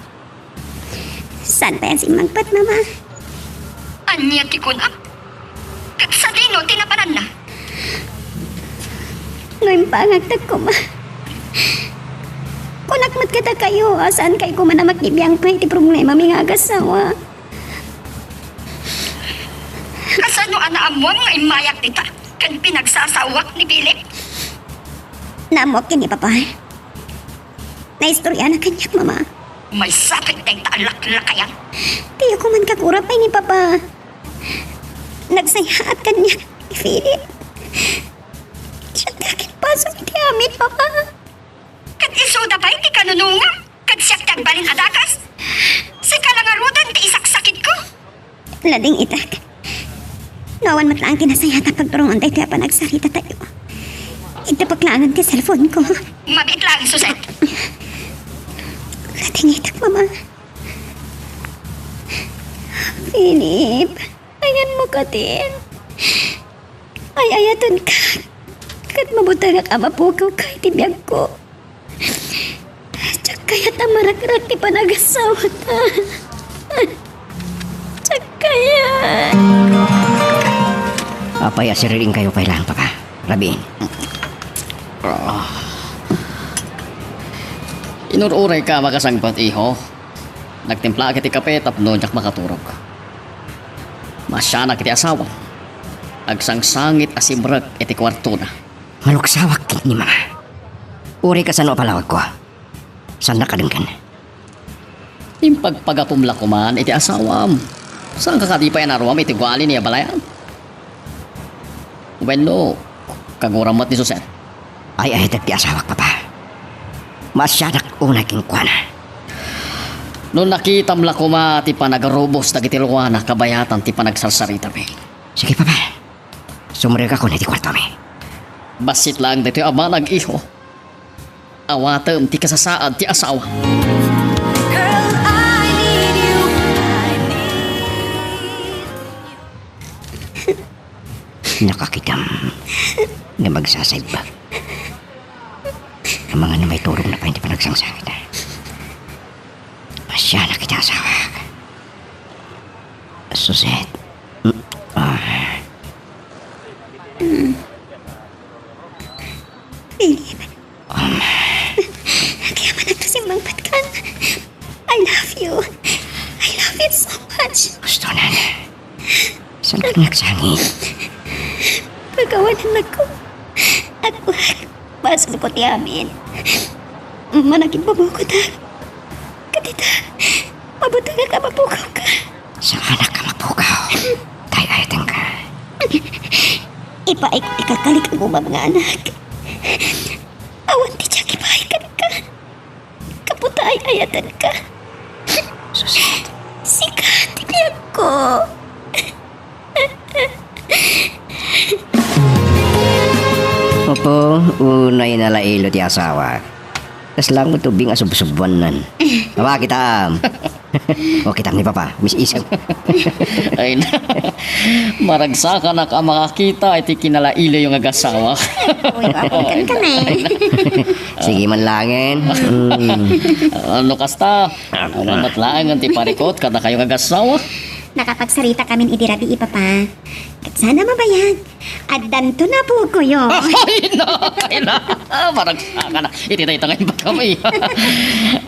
Saan pay a simmangpet, Mama? Ania ti kunam? Ket sadino ti napananna? No impangagtak koma, kunak met kadakayo a saankayo koma a makibiang pay iti problemami nga agassawa. Kasano a naammoam nga immayak dita ken pinagsasawak ni Philip? Naammoak ken ni Papa. Naistorya na kaniak, Mama. Maysakit dayta a laklakayan. Diyo koman kakura pay ni Papa. Nagsayhaat kaniak Philip. Siak ti akinpason iti amin, Mama. Ket isuda pay ti kanunongam, ket siak ti agbalin a dakes? Sika la ngaruden ti isaksakitko. Lading itak. No awan met laeng ti nasayaat a pagturongam daytoy a panagsarita tayo. Iddapek laengen ti cellphone ko. Mabiit laeng, Suzette. Lading itak, Mama. Philip, ayanmo katin. Ay-ayatenka. Ket mabutengak a mapukawka iti biagko. Diak kayat a maragsak ti panagasawata. Diak kayat. Apay a siriringkayo pay laeng, Papa? Rabiin. Ah. Inur-urayka a makasangpet, iho. Nagtimplaak iti kape tapno diak makaturog. Maasianak iti asawam. Agsangsangit a simrek iti kuartona. Maluksawak ketdi, Mama. Uray kasano a palawagko. Saannak a denggen. Impagpagatom la koman iti asawam. Saanka kadi pay a naruam iti ugali ni abalayan? Wenno, kaguram met ni Suzette? Ay-ayatek ti asawak, Papa. Maasianak unay kenkuana. No nakitam la koma ti panagarubos dagiti ruana kabayatan ti panagsarsaritamin. Sige, Papa. Sumrekakon iti kuartomi. Bassit laeng daytoy a banag, iho. Awatem ti kasasaad ti asawa. Girl, I need you. I need you. Nakakitam nga magsasaibbag. Amangan a maiturogna pay ti panagsangsangitna. Maasianak iti asawak. Suzette. Mm, ah. Philip. Um. Agyamanak ta simmangpetkan. I love you. I love you so much. Gusto na. Saan ka nagsangit? Pakawanannakon. Agkuak. Basolko ti amin. Managimbabawko ta. Ket ita, mabutengak a mapukawka. Saanak a mapukaw. Tay-ayatenka. Ipaayko ti kalkalik a gumam nga anak. Awan ti diak ipaay kenka. Gapu ta ay-ayatenka. Suzette. Sika ti biagko. Apo, unay nalailo ti asawak. Kasla met ubing a subsubwannan. Awa, kitaem. O, kitaem ni Papa, mis-isem. Ay na. Maragsakanak a makakita iti kinalailoyo nga agasawa. Uy, apo, kenka, eh. Sige man laengen. Mm. Ano kasta? Apo. Awan met laengen ti parikut kadakayo nga agasawa. Nakapagsarita kamin idi rabii, Papa. Ket saan a mabayag. Addanto na pukoyo. Ay, na, ay, na. Ah, maragsakana. Iti dayta nga imbag kami.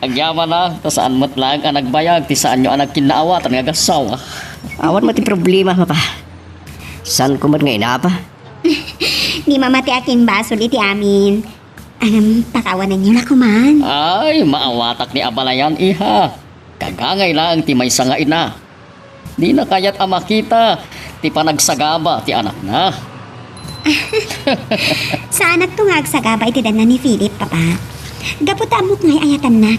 Agyamanak, ta saan met laeng a nagbayag ti saanyo a nagkinnaawatan nga agasawa. Awan met ti problema, Papa. Saan ko met nga inapa? Ni Mama ti akimbasol iti amin. Ngem, pakawanenyo la koman. Ay, maawatak ni abalayan, iha. Kagangay laeng ti maysa nga ina. Dina kayat a makita ti panagsagaba ti anakna. Saanakto nga agsagaba iti danna ni Philip, Papa. Gapu ta ammok nga ay-ayatannak.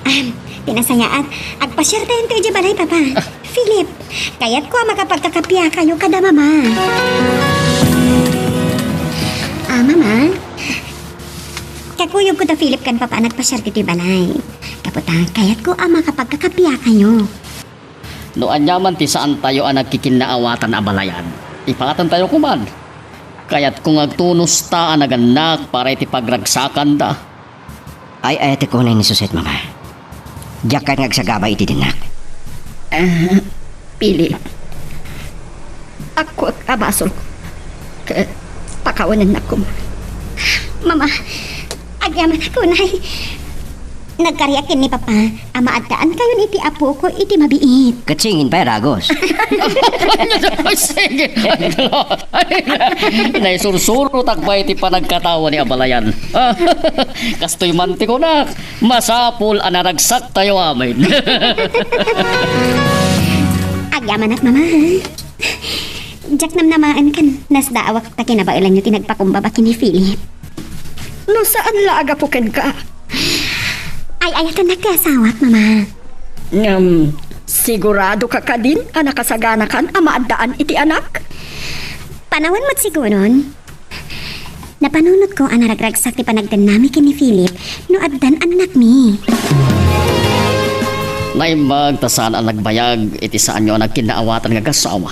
Ah, ti nasayaat, agpasiartayonto idiay balay, Papa. Philip, kayatko a makapagkakapiakayo kada Mama. Ah, Mama? Kakuyogko da Philip ken Papa a nagpasiar ditoy balay. Gapu ta, kayatko a makapagkakapiakayo. No aniaman ti saantayo a nagkikinnaawatan a balayan, ipakatentayo koman. Kayatko nga agtunosta a nagannak para iti pagragsakanda. Ay-ayatek unay ni Suzette, Mama. Diak kayat nga agsagaba iti dannak. Ah, Philip. Agkuak a basolko. Ket pakawanennak koma. Mama, agyamanak unay. Nagkariak ken ni Papa a maaddaankayon iti apoko iti mabiit. Ket singin pay a dagus. Ay, sige. Ay, naisursurotak pay iti panagkatawa ni abalayan. Kastoy man ti kunak, masapul a naragsaktayo amin. Agyamanak, Mama. Diak namnamaen ken nasdaawak ta kinabaelanyo ti nagpakumbaba ken ni Philip. No saan la a gapu kenka. Ay-ayatennak ti asawak, Mama. Ngem, sigurado ka kadin a nakasaganakan a maaddaan iti anak? Panawen met siguron. Napanunotko a naragragsak ti panagdennami ken ni Philip no addan annakmi. Naimbag ta saan a nagbayag iti saanyo a nagkinnaawatan nga agassawa.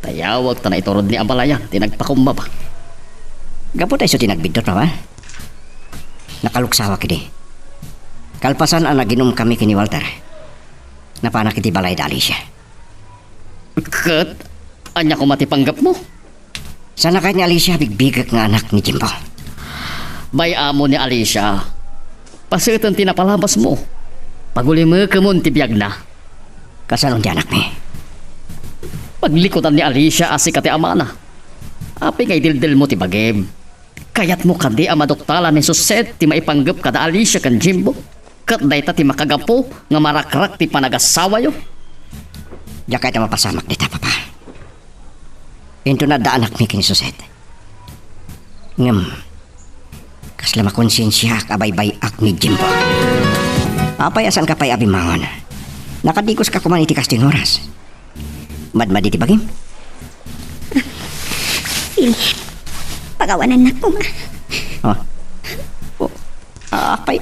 Dayawek ta naiturod ni abalayan ti nagpakumbaba. Gapu ta isu ti nagbiddut, Papa. Nakaluksawak idi. Kalpasan a naginumkami ken ni Walter, napanak iti balay da Alicia. Ket ania koma ti panggepmo? Saan a kayat ni Alicia a bigbigek nga anak ni Jimbo? Bay-am ni Alicia. Paseten ti napalabasmo. Pagulimekemon ti biagna. Kasano ti anakmi? Paglikudan ni Alicia a sika ti amana. Apay nga idildelmo ti bagim? Kayatmo kadi a maduktalan ni Suset ti maipanggep kada Alicia ken Jimbo? Ket dayta ti makagapu nga marakrak ti panagasawayo? Diak kayat a mapasamak dita, Papa. Inton adda anakmi ken ni Suset. Ngem, kasla makonsensiaak a baybay-ak ni Jimbo. Apay a saanka pay a bimmangon? Nakadiguska koman iti kastoy nga oras. Madmadi ti bagim? Philip, pagawanannak koma. Oh. Oh. Apay,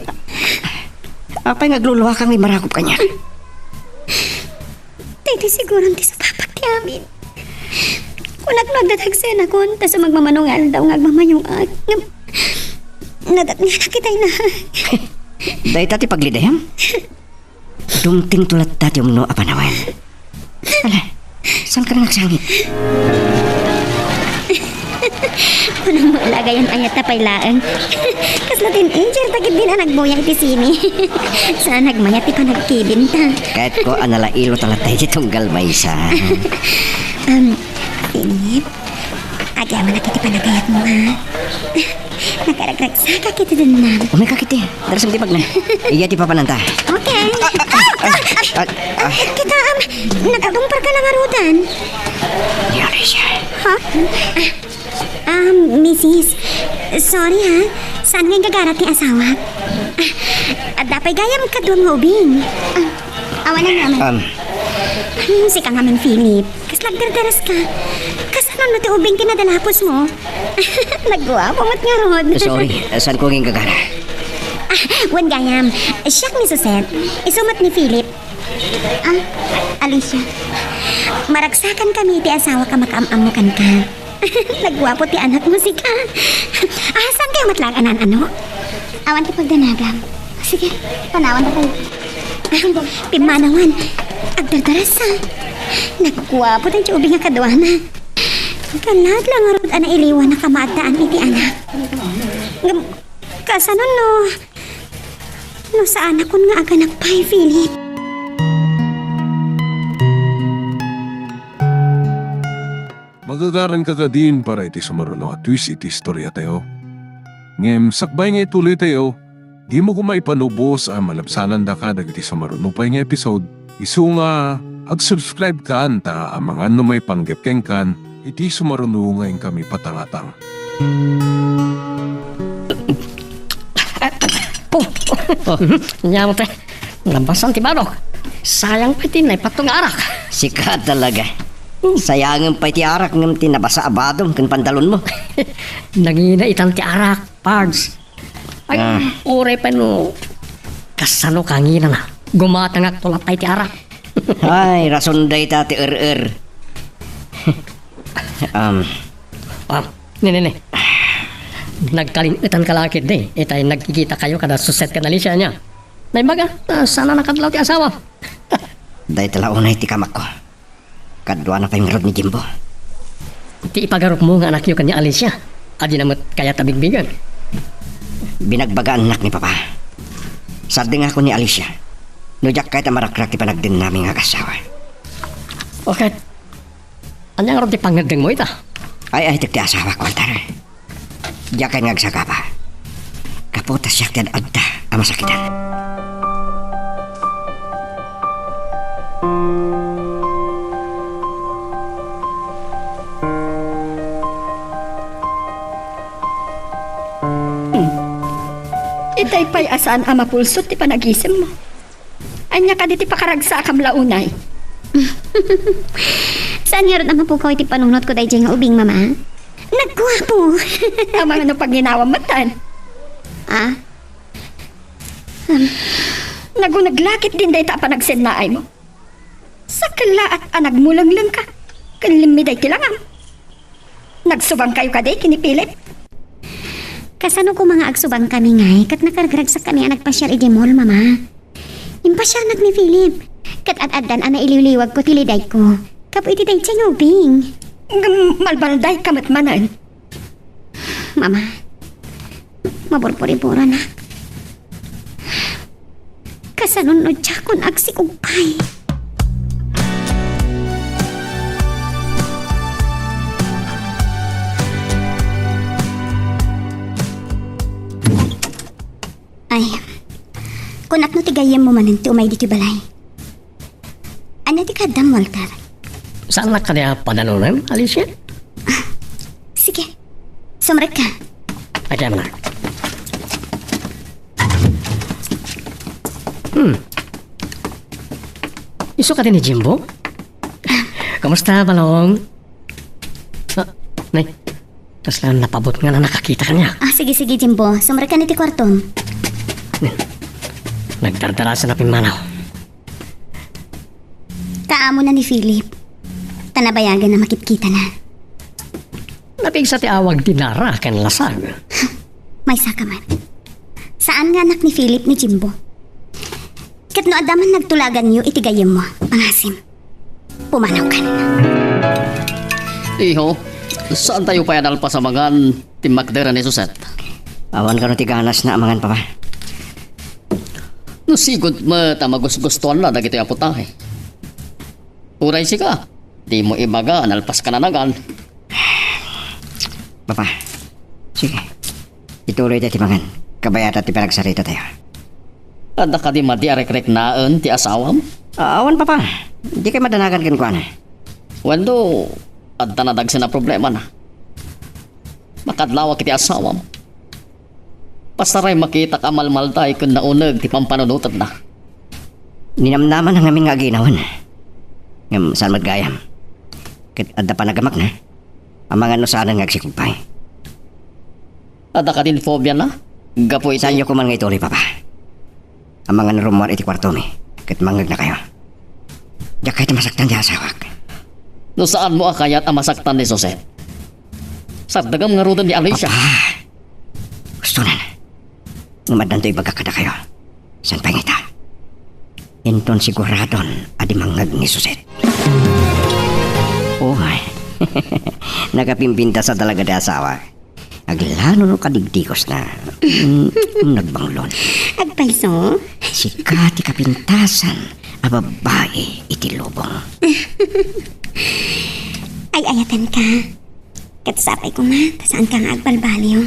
apay nga agluluaka nga imarakop kaniak? Daytoy siguron ti supapak ti amin. Kunak no agdadagsenakon, ta sumagmamano nga aldaw nga agmamayoak. Ngem, nadatnganak itay na. Dayta ti paglidayam? Dumtengto latta ti umno a panawen. Ala, saanka nga agsangit? Kunam mo, ala, gayan ayat ta pay laeng. Kasla teenager ta ketdin a nagbuya iti sine. Saan nagmayat ti panagkibinta. Kayatko a nalailo ta latta iti tunggal maysa. Um, Philip, agyamanak iti panagayatmo, ha? Nakaragragsakak iti dennam. Umay ka kiti. Darasem ti bagna. Iya ti papananta. Okay. Ah, ah, ah, ah. Kita, um, nagtungparka la ngaruden. Ni Alicia. Ha? Ah, um, misis, sorry ha. Saan nga inggagarat ti asawak? Ah, adda pay gayam kadua nga ubing. Ah, awanan nga amin. Um. Hmm, sika ngamin, Philip. Kasla agdardaraska. Kasano no ti ubing ti nadalapos mo? Nagguapo met ngarud. Sorry, saanko nga inggagara. Ah, wen gayam, siak ni Suset. Isu met ni Philip. Ah, Alicia. Maragsakan kami iti asawak a makaam-ammo kenka. Nagguapo ti anakmo, sika. Ah, saan kayo met laeng a naan-ano? Awan ti pagdanagam. Sige, panawan na kayo. Ah, pimmanawan. Agdardarasa. Nagguapo ti ubing a kaduana. Kalag la ngarud a nailiwan a kamaaddaan iti anak. Ngem, kasano no, no saanakon nga aganak pay, Philip? Magagaranka kadin para iti sumaruno a twist iti istoriatayo. Ngem sakbay nga ituloytayo, dimo koma ipanubos a malabsanandaka dagiti sumaruno pay nga episode, isu nga ag-subscribe kan ta amangan no maipanggep kenkan iti sumaruno nga inkami patangatang. Oh, oh, oh, nyamo, pre. Nabasan ti badok. Sayang pay ti naipatto nga arak. Sika talaga. Hmm. Sayangen pay ti arak ngem ti nabasa a badom ken pantalonmo. Nangina itan ti arak, Pards. Ay, ah. Uray pay no kasano kanginana. Gumatangak to lattay ti arak. Ay, rason dayta ti er-er. Um. Ah, ne, ne, ne. Nagkalin-etan ka la ketdi, itay nagkikita kayo kada Suset ken Alicia, ania? Naimbag a, ta saan a nakadlaw ti asawa. Dayta la unay ti kamakko. Kaduana pay ngarud ni Jimbo. Ti ipagarupmo nga anakyo ken ni Alicia, adina met kayat a bigbigek. Binagbagaannak ni Papa. Sardengakon ni Alicia. No diak kayat a marakrak ti panagdennami nga agassawa. Okay. Ania ngarud ti pangngeddengmo ita? Ay, ay, ti asawak, Walter. Diak kayat nga agsagaba. Gapu ta siak ti ad-adda a masakitan. Itay pay a saan a mapulsot ti panagisemmo. Ania kadi ti pakaragsaakam la unay? Saan ngarud a mapukaw iti panunotko daydiay nga ubing, Mama? Nagguapo. Amangan no pagginawam metten. Ah? Naguneg la ketdin dayta a panagsennaaymo. Sakkellaat a nagmulenglengka ken limmiday ti langam. Nagsubangkayo kadi ken ni Philip? Kasano koma nga agsubangkami ngay ket nakaragsakkami a nagpasiar idiay mall, Mama? Impasiarnak ni Philip, ket ad-addan a nailiwliwagko ti lidayko gapu iti daydiay nga ubing. Ngem malbaldayka met manen. Mama, maburburiburanak. Kasano no diakon agsikugpay? Ay, kunak no ti gayyemmo manen ti umay ditoy balay. Ania ti kaaddam, Walter? Saannak kadi a pananunem, Alicia? Ah, sige. Sumrekka. Agyamanak. Hmm. Isu kadi ni Jimbo? Kumusta, Balong? Ah, nay, kasla napabutngan a nakakita kaniak. Ah, sige, sige, Jimbo. Sumrekka iti kuartom. Nagdardarasan a pimmanaw. Kaamona ni Philip. Ta nabayagan a makitkitana. Napigsa ti awag ti Nara ken Lasag. Maysaka met. Saan nga anak ni Philip ni Jimbo. Ket no adda man nagtulaganyo iti gayyemmo, pangasim. Pumanawkan. Iho, saantayo pay a nalpas a mangan ti makder ni Suset? Awan kano ti ganasna a mangan, Papa. No sigud met a magusgustoanna dagitoy a putahe. Uray sika, dimo ibaga a nalpaska a nangan. Papa, sige. Ituloyta ti mangan. Kabayatan ti panagsaritatayo. Adda kadi madi a rekreknaen ti asawam? A-, awan, Papa. Dikay madanagan kenkuana. Wenno, adda nadagsen a problemana. Makadlawak iti asawam. Pasaray makitak a malmalday ken nauneg ti pampanunotenna. Ninamnama na ngamin nga aginawen. Ngem saan met gayam. Ket adda panagamakna. Amangan no saanen nga agsikugpay. Adda kadin fobiana? Gapu iti Saanyo koman nga ituloy, Papa. Amangan rummuar iti kuartomi, ket mangngegnakayo. Diak kayat a masaktan ti asawak. No saanmo a kayat a masaktan ni Jose, sardegem ngaruden ni Alicia. Papa! Gustonan. Ngem addanto ibagak kadakayo. Saan pay ngata? Inton siguradon a di mangngeg ni Suset. Uy, nakapimpintas a talaga ti asawa. Aglalo no kadigdigosna. Mm, nagbanglon. Agpayso? Sika ti kapintasan a babai iti lubong. Ay-ayatenka. Ket sapay koma ta saanka nga agbalbaliw.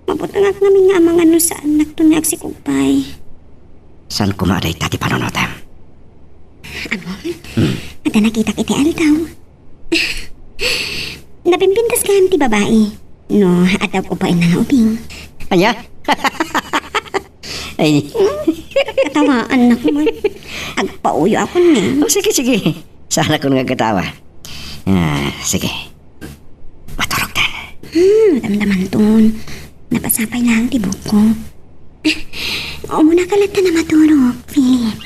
Mabutengak ngamin nga amangan no saannakton nga agsikugpay. Saan koma a dayta ti panunotem? Ammom? Hmm. Adda nakitak iti aldaw. Napimpintas gayam ti babai. No, adda ubbaenna nga ubing. Ania? Ay. Katawaannak met. Agpauyakon ni. Oh, sige, sige. Saanakon nga agkatawa. Ah, sige. Maturogtan. Hmm, damdamanton. Napasapay laeng ti buokko. Umunaka latta a maturog, Philip.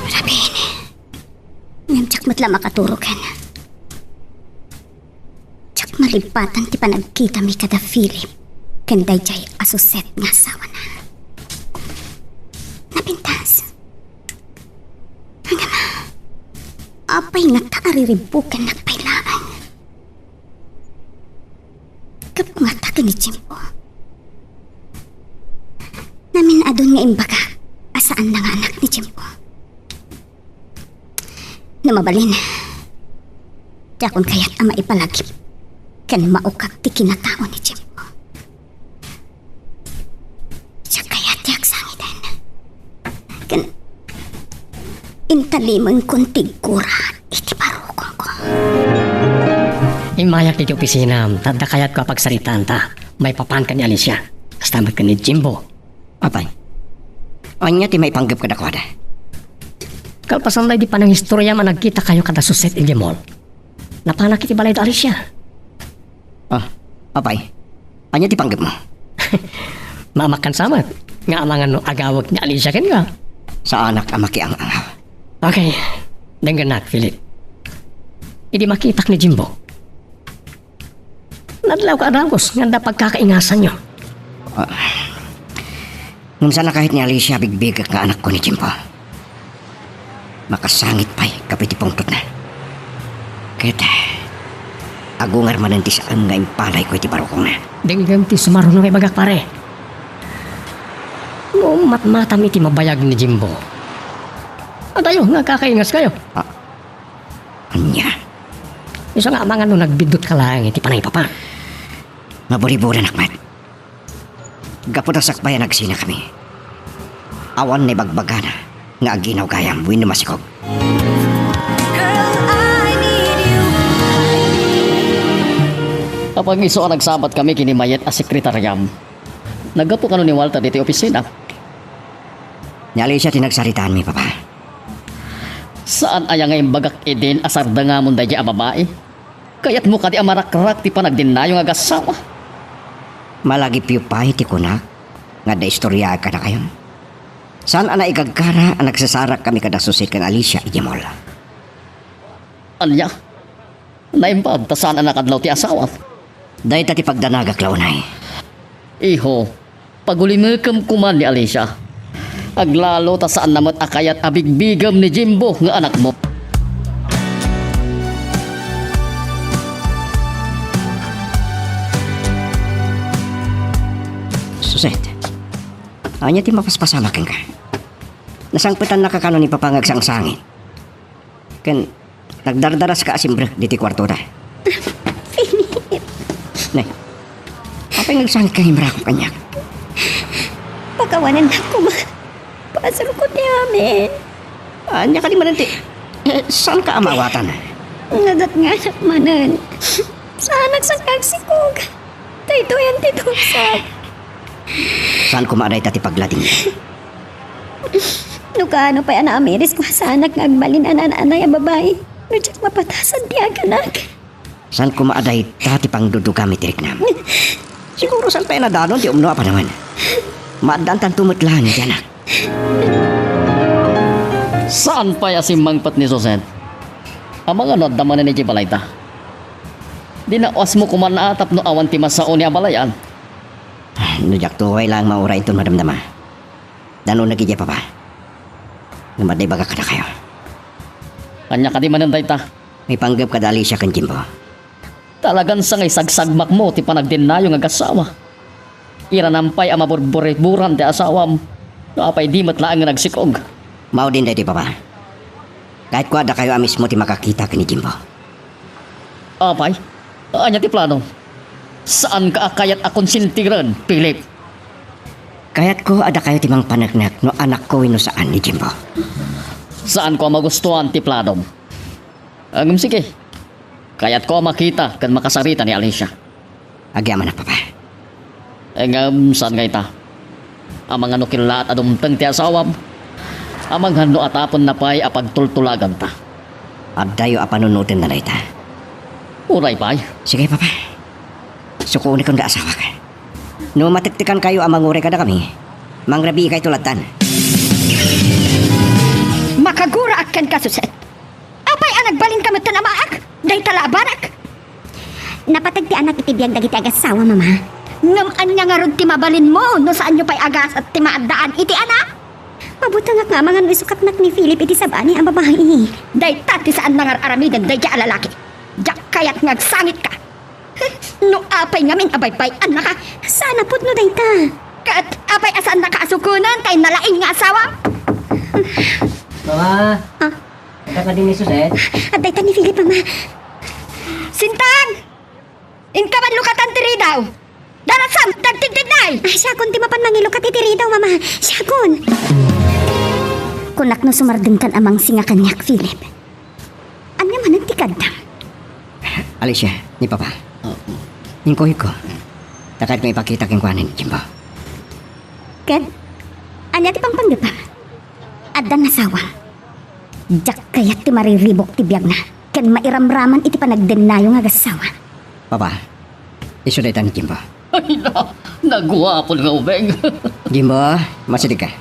Rabin. Ngem diak met la makaturog ken. Diak malibbatan ti panagkitami kada Philip ken daydiay a Suset nga asawana. Napintas. Ngem, apay ngata a riribbukennak pay laeng? Gapu ngata ken ni Jimbo. Namin-adun nga imbagak a saanna nga anak ni Jimbo. No mabalin, diakon kayat a maipalagip ken maukak ti kinatao ni Jimbo. Diak kayat ti agsangiten. Ken intalimenkon ti gura iti barukongko. Immayak iti opisinam, ta adda kayatko a pagsaritaanta maipapan ken ni Alicia. Kasta met ken ni Jimbo. Apay, ania ti maipanggep kadakuada? Kalpasan daydi panangistoriam a nagkitakayo kada Suset idiay mall, napanak iti balay da Alicia. Ah, apay, ania ti panggepmo? Mamakkan sa met nga amangan no agawek ni Alicia kenka. Saanak a makiang-angaw. Okay, denggennak, Philip. Idi makitak ni Jimbo, nadlawka a dagus nga adda pagkakaingasanyo. Ah, ngem saan a kayat ni Alicia a bigbigek nga anakko ni Jimbo. Makasangit pay gapu iti pungtotna. Ket agungar manen ti saan nga impalayko iti barukongna. Denggem ti sumaruno nga ibagak, pare. No matmatam iti mabayag ni Jimbo, adayo nga agkakaingaskayo. Ah, ania? Isu nga amangan no nagbiddut ka laeng iti panangipapa. Maburiburanak met. Gapu ta sakbay a nagsinakami, awan naibagbagana nga aginaw gayam wenno masikog. Apay isu a nagsabat kami ken ni Mayet a sekretariam? Naggapu kano ni Walter ditoy opisina? Ni Alicia ti nagsaritaanmi, Papa. Saan aya nga imbagak idin a sardengamon daydiay a babai? Kayatmo kadi a marakrak ti panagdennayo nga agassawa? Malagipyo pay ti kunak nga adda istoriaek kadakayo. Saan a naigagkara a nagsasarakkami kada Suset ken Alicia idiay mall. Ania? Naimbag ta saan a nakadlaw ti asawam? Dayta ti pagdanagak la unay. Iho, pagulimekem koma ni Alicia. Aglalo ta saanna met a kayat a bigbigem ni Jimbo nga anakmo. Suset, ania ti mapaspasamak kenka? Nasangpetannaka kano ni Papa nga agsangsangit? Ken nagdardaraska a simrek ditoy kuartoda. Philip. Ne, apay nga agsangitka nga imrakop kaniak? Pakawanennak koma. Pasurko ti amin. Ania kadi manen ti, eh, saanka a maawatan? Nadatnganak manen. Saanak sa agsikog. Daytoyen ti tusak. Saan koma a dayta ti pagladingmo? No kaano pay a naamirisko a saanak nga agbalin a naan-anay a babai, no diak mapatasan ti aganak. Saan koma a dayta ti pangdudugam iti riknam? Siguro saan pay a nadanon ti umno a panawen. Maaddaantanto met laeng ti anak. Saan pay a simmangpet ni Suset? Amangan no adda manen idiay balayda. Dinausmo koman a tapno awan ti masaoni a balayan. No diakto pay laeng mauray inton madamdama, danonnak idiay, Papa. Ngem adda ibagak kadakayo. Ania kadi manen dayta? Maipanggep kada Alicia ken Jimbo. Talagan sa nga isagsagmakmo ti panagdennayo nga agassawa. Iranam pay a maburburiburan ti asawam no apay di met laeng nga nagsikog. Maudin daytoy, Papa. Kayatko a dakayo a mismo ti makakita ken ni Jimbo. Apay, ania ti plano? Saanka a kayat a konsentiren, Philip? Kayatko a dakayo ti mangpaneknek no anakko wenno saan ni Jimbo. Saanko a magustuan ti planom. Ngem sige, kayatko a makita ken makasarita ni Alicia. Agyamanak, Papa. Ngem saan nga ita? Amangan no kellaat a dumteng ti asawam? Amangan no atapenna pay a pagtultulaganta? Addayo a panunotenna dayta. Uray pay. Sige, Papa. Sukonikon nga asawak. No matektekankayo a manguray kadakami, mangrabiikayto lattan. Makaguraak kenka, Suset. Apay a nagbalinka metten a maak? Dayta la a barak. Napateg ti anak iti biag dagiti agassawa, Mama. Ngem ania ngarud ti mabalinmo no saanyo pay a gasat ti maaddaan iti anak? Mabutengak nga amangan no isukatnak ni Philip iti sabali a babai. Dayta ti saan nga ar-aramiden daydiay a lalaki. Diak kayat nga agsangitka. No apay ngamin a baybay-annaka, saan a pudno dayta. Ket apay a saannaka a sukonen ti nalaing nga asawam? Mama! Ah? Adda kadi ni Suset? Adda ita ni Philip, Mama. Sintag! Inka man lukatan ti ridaw! Darasam, dagtindinay! Ay, siakon ti mapan mangilukat iti ridaw, Mama. Siakon! Kunak no sumardengkan a mangsinga kaniak, Philip. Ania manen ti kaddam? Alicia, ni Papa. Ah. Inkuyogko. Ta kayatko ipakita kenkuana ni Jimbo. Ket, ania ti pangpanggepam? Addan asawam. Diak kayat ti mariribuk ti biagna ken mairamraman iti panagdennayo nga agassawa. Papa, isu dayta ni Jimbo. Ay, na, naguapon nga ubing. Jimbo, masidegka.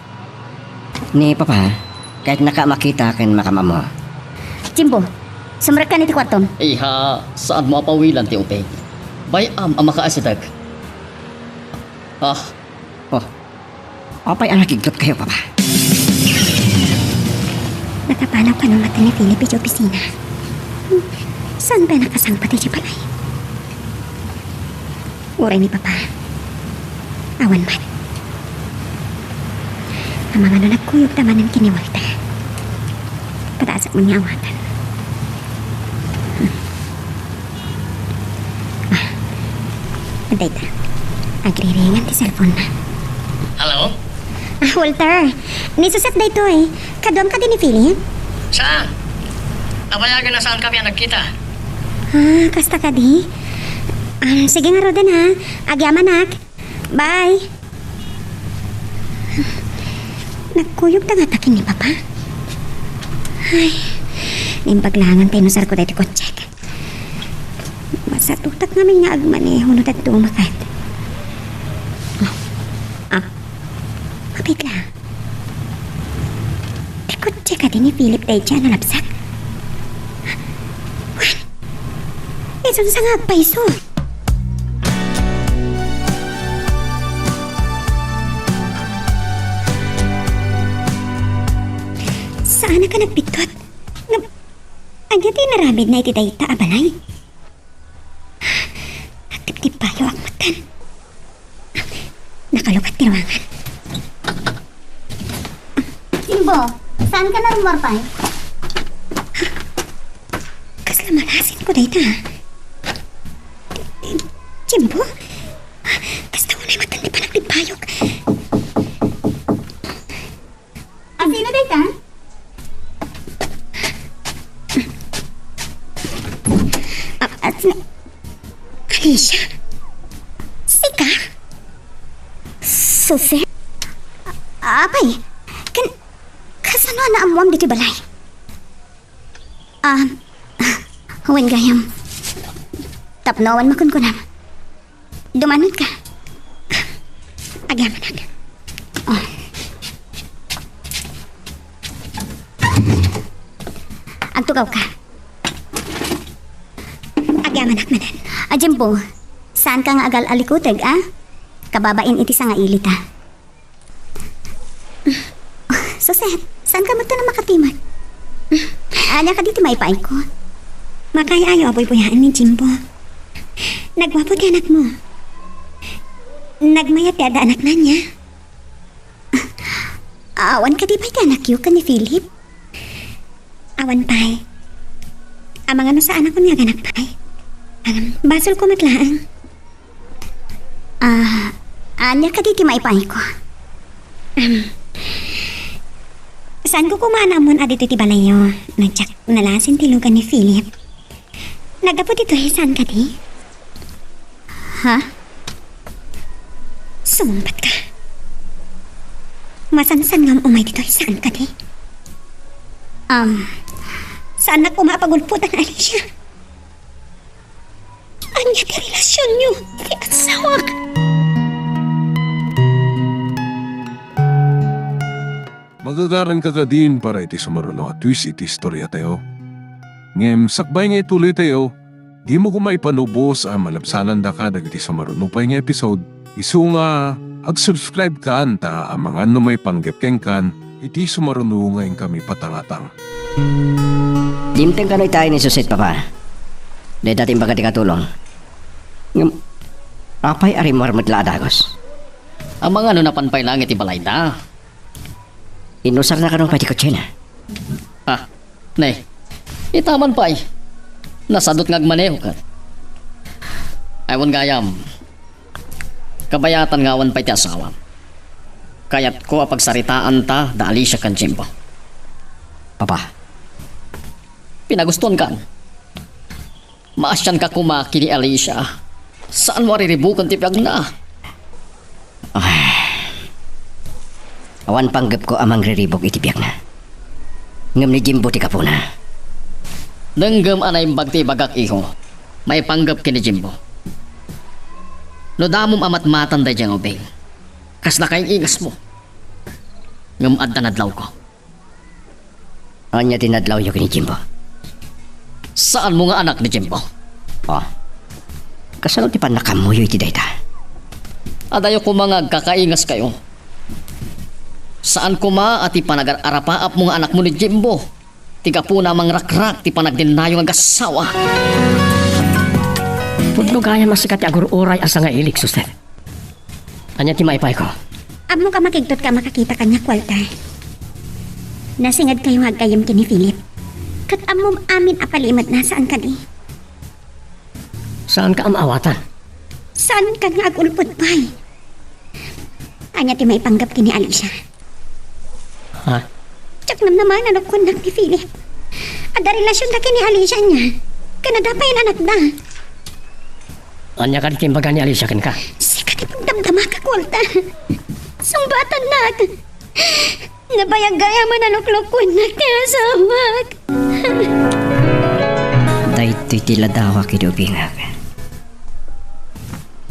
Ni Papa, kayatnaka a makita ken makaammo. Jimbo, sumrekkan iti kuartom. Iha, saanmo a pawilan ti ubing. Bay-am a makaasideg. Ah. Oh, apay a nakigtot kayo, Papa? Nakapanaw kano maten ni Philip iti opisina. Saan pay nakasangpet iti balay? Uray ni Papa. Awan man. Amangan no nagkuyog ta manen ken ni Walter. Pataasek man nga awagan. Ah, dayta. Agriringan ti cellphone na. Hello? Ah, Walter. Ni Suzette daytoy. Kaduam kadi ni Philip? Saan? Nabayagen a saan kami a nagkita. Ah, kasta kadi? Ah, sige ngaruden ha. Agyamanak. Bye. Nagkuyog ta ngata ken ni Papa. Ay, naimbag laengen ta inusarko daytoy kotsek. Masatutak ngamin nga agmaneho no daduma ket. Ah, ah, mabigla. Ti kotse kadi ni Philip daydiay a nalabsak? Wen, isunsa nga agpayso? Saanak a nagbiddut. Ngem, ania ti inaramidna iti dayta a balay? Agtiptipbayo ak metten. Nakalukat ti ruangan. Jimbo, saan ka na rummuar pay? Kasla malasin ko dayta, ah. Jimbo? Kasta unay metten ti panagtipbayok. A sino dayta? A, a, sino? Alicia? Sika? Suzette? A, apay, ken, kasano a naammoam ditoy balay? Ah, wen gayam. Tapno awan makunkunam. Dumanon ka. Agyamanak. Oh. Agtugaw ka. Agyamanak manen. A, Jimbo, saan ka nga agal-alikuteg, a? Kababain iti sangailita. Suzette, saan ka metten a makatimag? Ania kadi ti maipaayko? Makaay-ayo a buybuyaen ni Jimbo. Nagguapo ti anakmo. Nagmayat ti adda anakna, ania? Awan kadi pay ti anakyo ken ni Philip? Awan pay. Amangan no saanakon nga aganak pay. Ahem, basolko met laeng. Ah, ania kadi ti maipaayko? Ahem. Saanko koma a naammoan a ditoy ti balayyo. Nadiak nalasin ti lugan ni Philip. Naggapu ditoy, saan kadi? Ha? Sumungbat ka. Masansan ngam umay ditoy, saan kadi? Um, saannak koma a pagulpotan, Alicia. Ania ti relasionyo iti asawak? Magagaranka kadin para iti sumaruno a twist iti istoriatayo. Ngem sakbay nga ituloytayo, dimo koma ipanubos a malabsanandaka dagiti sumaruno pay nga episode, isu nga ag-subscribe kan ta amangan no maipanggep kenkan iti sumaruno nga inkami patangatang. Dimteng kano itay ni Suzette, Papa. Dayta ti imbaga ti katulong. Ngem, apay a rimmuar met la a dagus? Amangan no napan pay laeng iti balayda. Inusarna kano pay ti kotsena? Ah, ne. Ita man pay. Nasadot nga agmaneho ket. Ay, wen gayam. Kabayatan nga awan pay ti asawam. Kayatko a pagsaritaanta da Alicia ken Jimbo. Papa. Pinagustuankan. Maasianka koma ken ni Alicia. Saanmo a riribuken ti biagna. Ay. Awan panggepko a mangriribuk iti biagna. Ngem ni Jimbo ti gapuna. Denggem a naimbag ti ibagak, iho. Maipanggep ken ni Jimbo. No damom a matmatan daydiay nga ubing, kasla kaing-ingasmo. Ngem adda nadlawko. Ania ti nadlawyo ken ni Jimbo? Saanmo nga anak ni Jimbo. Oh. Kasano ti pannakammoyo iti dayta? Adayo koma nga agkakaingaskayo. Saan koma a ti panagar-arapaapmo nga anakmo ni Jimbo ti gapuna a mangrakrak ti panagdennayo nga agassawa. Pudno gayam a sika ti agur-uray a sangailik, Jose. Ania ti maipayko? Ammok a makigtot ka a makakita kaniak, Walter. Nasingedkayo nga aggayyem ken ni Philip. Ket ammom amin a palimetna, saan kadi? Saanka a maawatan? Saanka nga agulpod pay? Ania ti maipanggep ken ni Alicia? Ha? Diak namnama a nalukoennak ni Philip. Adda relasionda ken ni Alicia ania. Ken adda pay anakda. Ania kadi ti imbaga ni Alicia kenka? Sika ti pagdamdamaka, Walter. Sungbatannak. Nabayag gayam a naluklukoennak ti asawak. Daytoy ti ladawak idi ubingak.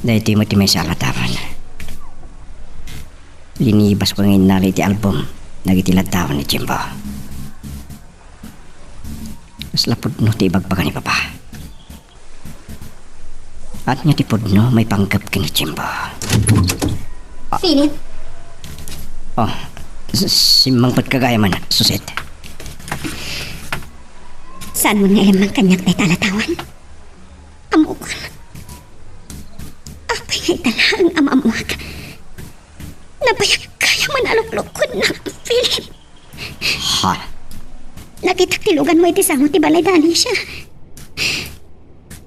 Daytoy met ti maysa a ladawan. Linibasko nga innali iti album dagiti ladawan ni Jimbo. Kasla pudno ti ibagbaga ni Papa. Ania ti pudno maipanggep ken ni Jimbo? Philip. Oh, s-, simmangpetka gayam, Suset. Saanmon nga ilemmang kaniak dayta a ladawan? Ammok. Apay nga ita laeng a maammoak? Nabayag gayam a naluklukoennak, Philip. Ha? Nakitak ti luganmo iti sango ti balay da Alicia.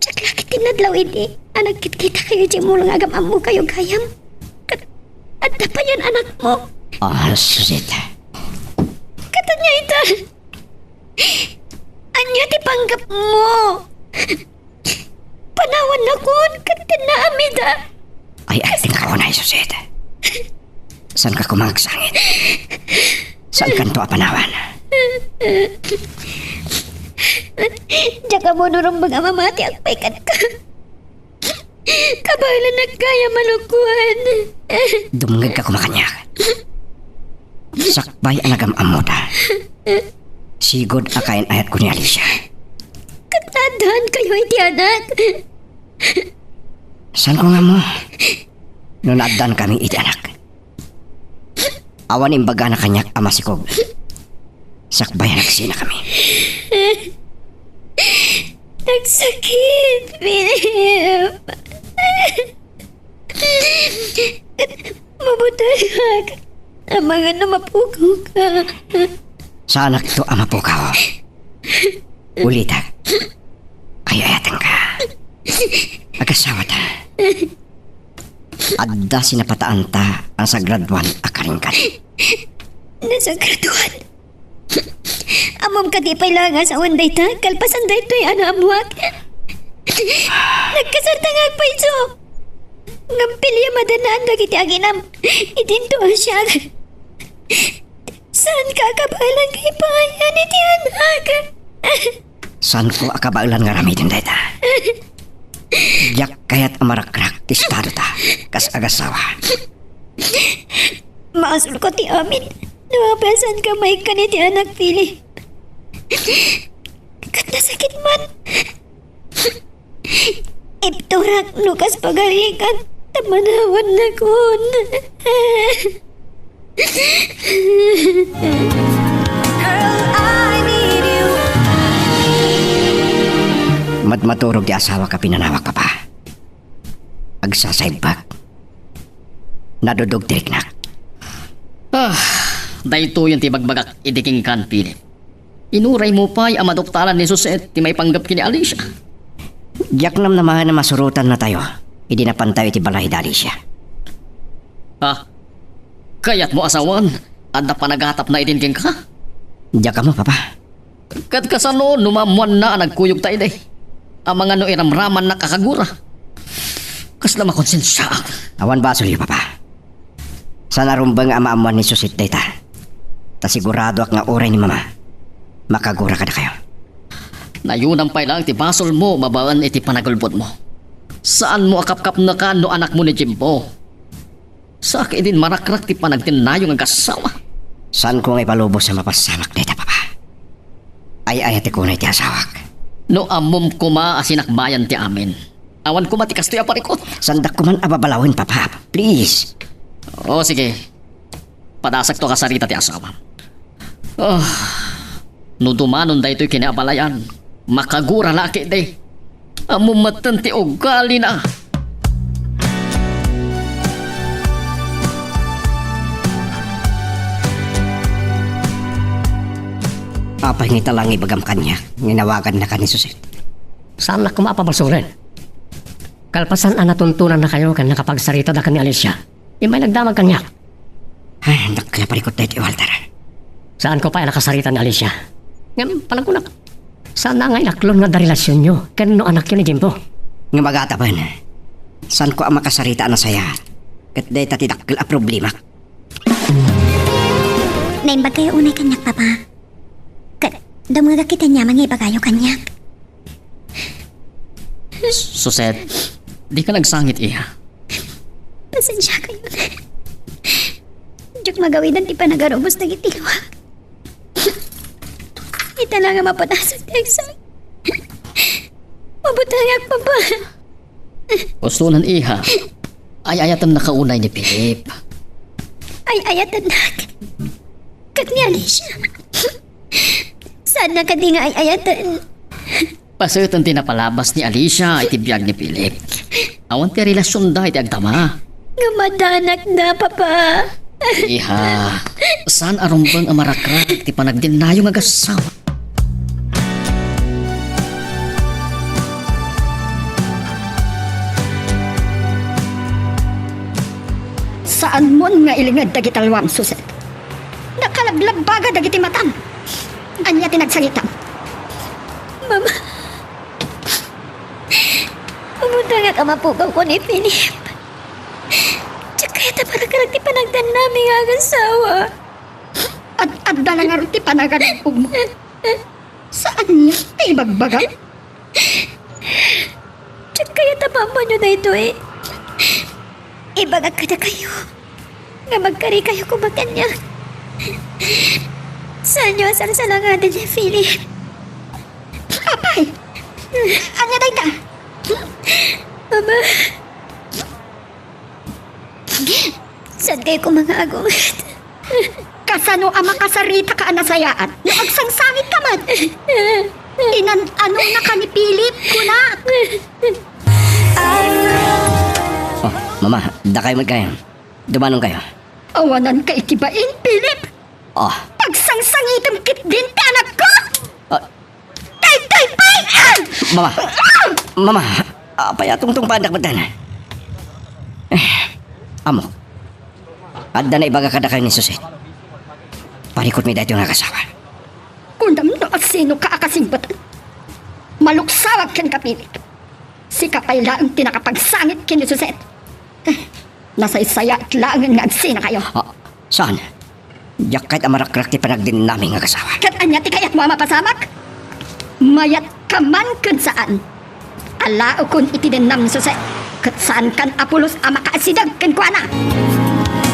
Diak la ket nadlaw idi a nagkitkitakayo idiay mall nga agam-ammokayo gayam. Ket adda payen anakmo. Ah, Suset. Ket ania ita? Ania ti panggepmo? Panawannakon ket tennaamida. Ay, ay, tingkaron ay, Suset. Saanka koma nga agsangit? Saankanto a panawan? Diak ammo no rumbeng a mamatiak pay kenka. Kabaelannak gayam a lukoen. Dumngegka koma kaniak. Sakbay a nagam-ammoda, sigud a kain-ayatko ni Alicia. Ket naaddaankayo iti anak. Saanko nga ammo no naaddaankami iti anak? Awan imbagana kaniak a masikog. Sakbay a nagsinakami. Nagsakit, Philip. Mabutayka. Amangan no mapukawka. Saanakto a mapukaw. Ulitek. Ay-ayatenka. Agasawata. Adda sinapataanta a nasagraduan a karinggan. Nasagraduan? Ammom kadi pay la nga sawen dayta, kalpasan daytoy a naammoak? Nagkasarta nga agpayso. Ngem piliam a dannaan dagiti aginam. Idinto a siak. Saanka a kabaelan nga ipangayan iti anak? Saanko a kabaelan nga aramiden dayta. Diak kayat a marakrak ti estadota kas agassawa. Masulko ti amin no apay a saanka maikkan iti anak, Philip. Ket nasakit man. Ibturak no kas pagarikan ta manawannakon. Girl, I need you. Matmaturog ti asawak a pinanawak, Papa. Agsasaibbag. Nadudog ti riknak. Ah, daytoyen ti ibagbagak idi kenka, Philip. Inuraymo pay a maduktalan ni Jose ti maipanggep ken ni Alicia. Diak namnamaen a masurotannatayo idi napantayo iti balay da Alicia. Ha? Kayatmo a sawen, adda panagatapna idin kenka? Diak ammo, Papa. Ket kasano no maammoanna a nagkuyogta idi? Amangan no iramramannak a kagura. Kasla makonsensiaak. Awan basolyo, Papa. Saan a rumbeng a maammuan ni Suset dayta. Ta siguradoak nga uray ni Mama, makagura kadakayo. Nayunam pay laeng ti basolmo babaen iti panagulbodmo. Saanmo a kapkapnekan no anakmo ni Jimbo. Sa ket idin marakrak ti panagdennayo nga agassawa. Saanko nga ipalubos a mapasamak dayta, Papa. Ay-ayatek unay ti asawak. No ammom koma a sinakbayan ti amin, awan koma ti kastoy a parikut. Saandak koman a babalawen, Papa. Please. O, sige. Padasakto a kasarita ti asawam. Ah, no dumanon daytoy ken ni abalayan, makagura la ketdi. Ammom metten ti ugalina. Apay nga ita la nga ibagam kaniak nga inawagannaka ni Suset? Saannak koma a pabasolen. Kalpasan a natuntonannakayo ken nakapagsaritada ken ni Alicia, immay nagdamag kaniak. Ay, dakkel a parikut daytoy, Walter. Saanko pay a nakasarita ni Alicia. Ngem, panagkunak, saanna nga inaklon nga adda relasionyo ken no anakyo ni Jimbo. Ngem agatapen, saanko a makasarita a nasayaat. Ket dayta ti dakkel a problemak. Naimbag kayo unay kaniak, Papa. Ket, dumngegak iti aniaman nga ibagayo kaniak. Suset, dika nagsangit, iha. Pasensiakayo. Diak magawidan ti panagarubos dagiti luak. Ita la nga maputasan ti agsa. Mabutengak, Papa. Ustonan, iha. Ay-ayatennaka unay ni Philip. Ay-ayatennak. Ket ni Alicia. Saanna kadi nga ay-ayaten? Paseten ti napalabas ni Alicia iti biag ni Philip. Awan ti relasionda iti agdama. Ngem adda anakda, Papa. Iha, saan a rumbeng a marakrak ti panagdennayo nga agassawa. Saanmon nga ilinged dagiti alwam, Suset. Nakalablabbaga dagiti matam. Ania ti nagsangitam? Mama, mabutengak a mapugawko ni Philip. Diak kayat a parakrak ti panagdennami nga agassawa. Ad-adda la ngarud ti panagarupugmo. Saanyo ti ibagbagam? Diak kayat a maammoanyo daytoy. Ibagak kadakayo nga magkarikayo koma kaniak. Saanyo a salsalangaden ni Philip. Apay! Ania dayta? Mama. Saankayo koma nga agunget? Kasano a makasaritaka a nasayaat no agsangsangitka met? Inan-anonaka ni Philip, kunak. Oh, Mama, dakayo met gayam. Dumanonkayo. Awananka iti bain, Philip. Oh. Pagsangsangitem ketdin ti anakko! Ah. Daytoy pay! Ah! Mama! Mama! Apay a tungtungpaandak metten? Eh, ammok. Adda naibaga kadakayo ni Suset. Parikutmi daytoy nga agasawa. Kunam no asinoka a kasingpetan. Maluksawak kenka, Philip. Sika pay laeng ti nakapagsangit ken ni Suset. Nasaysayaat laengen nga agsinakayo. Ah, saan? Diak kayat a marakrak ti panagdennami nga agasawa. Ket ania ti kayatmo a mapasamak? Mayat ka man ken saan. Alaokon iti dennam ni Suset. Ket saankan a pulos a makaasideg kenkuana.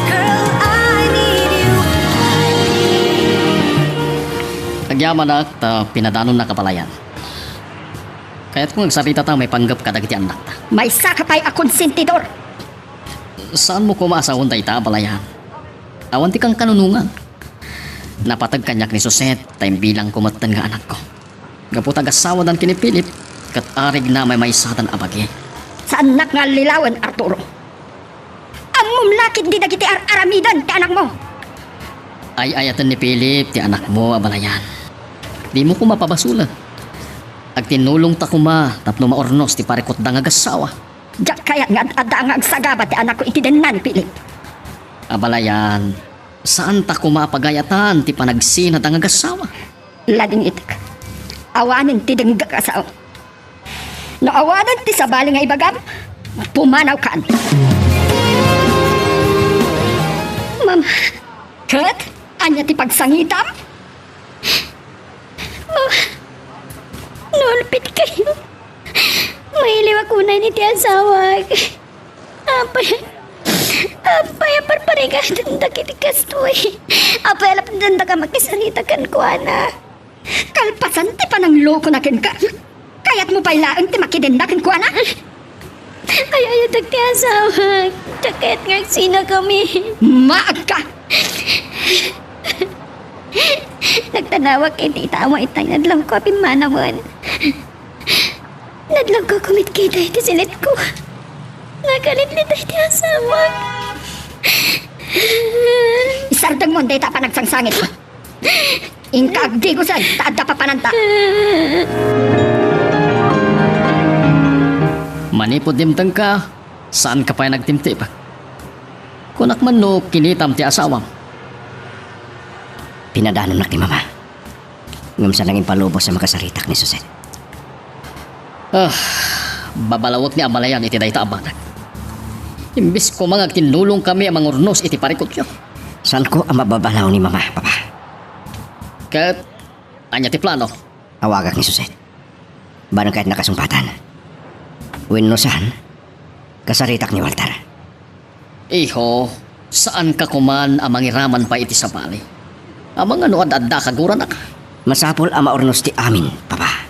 Girl, I need you. Agyamanak ta pinadanonnaka, abalayan. Kayatko nga agsaritata maipanggep kadagiti annakta. Maysaka pay a konsentidor. Saanmo koma a sawen dayta, abalayan. Awan ti kankanunongan. Napateg kaniak ni Suset, ta imbilangko metten nga anakko. Gapu ta agassawadan ken ni Philip, ket arigna a maymaysadan a bagi. Saannak nga allilawen, Arturo. Ammom la ketdi dagiti ar-aramiden ti anakmo. Ay-ayaten ni Philip ti anakmo, abalayan. Dimo koma pabasolen. Agtinnulongta koma tapno maurnos ti parikutda nga agassawa. Diak kayat nga ad-adda nga agsagaba ti anakko iti denna ni Philip. Abalayan, saanta koma a pagayatan ti panagsinada nga agassawa. Ladingitek. Awanen ti denggek a sao. No awanen ti sabali nga ibagam, pumanawkan. Ket ania ti pagsangitam? Ma, nulpit kayo. Mailiwak unay ni ti asawak. Apay, apay a parparigaten dagiti kastoy? Apay a lapdan daka makisarita kenkuana? Kalpasan ti pananglokona kenka, kayatmo pay laeng ti makidenda kenkuana? Ay-ayatek ti asawak. Diak kayat nga agsinakami. Maagka! Nagtanawak iti itawa itay nadlawko a pimmanawen. Nadlawko kumitkita iti sinitko. Nagalitlit iti asawak. Isardengmo dayta a panagsangsangit. Inka agdigosen, ta adda papananta. Manipud dimtengka, saanka pay nagtimtipek. Kunak man no kinitam ti asawam. Pinadanonnak ti mama. Ngem saan nga impalubos a makasaritak ni Suset. Ah, babalawek ni abalayan iti dayta a banag. Imbes koma nga agtinnulongkami a mangurnos iti parikutyo. Saanko a mababalaw ni mama, papa. Ket ania ti plano? Awagak ni Suset. Banon kayat nakasungpatan. Wenno saan, kasaritak ni Walter. Iho, saanka koman a mangiraman pay iti sabali? Amangan no ad-adda kaguranak. Masapul a maurnos ti amin, papa.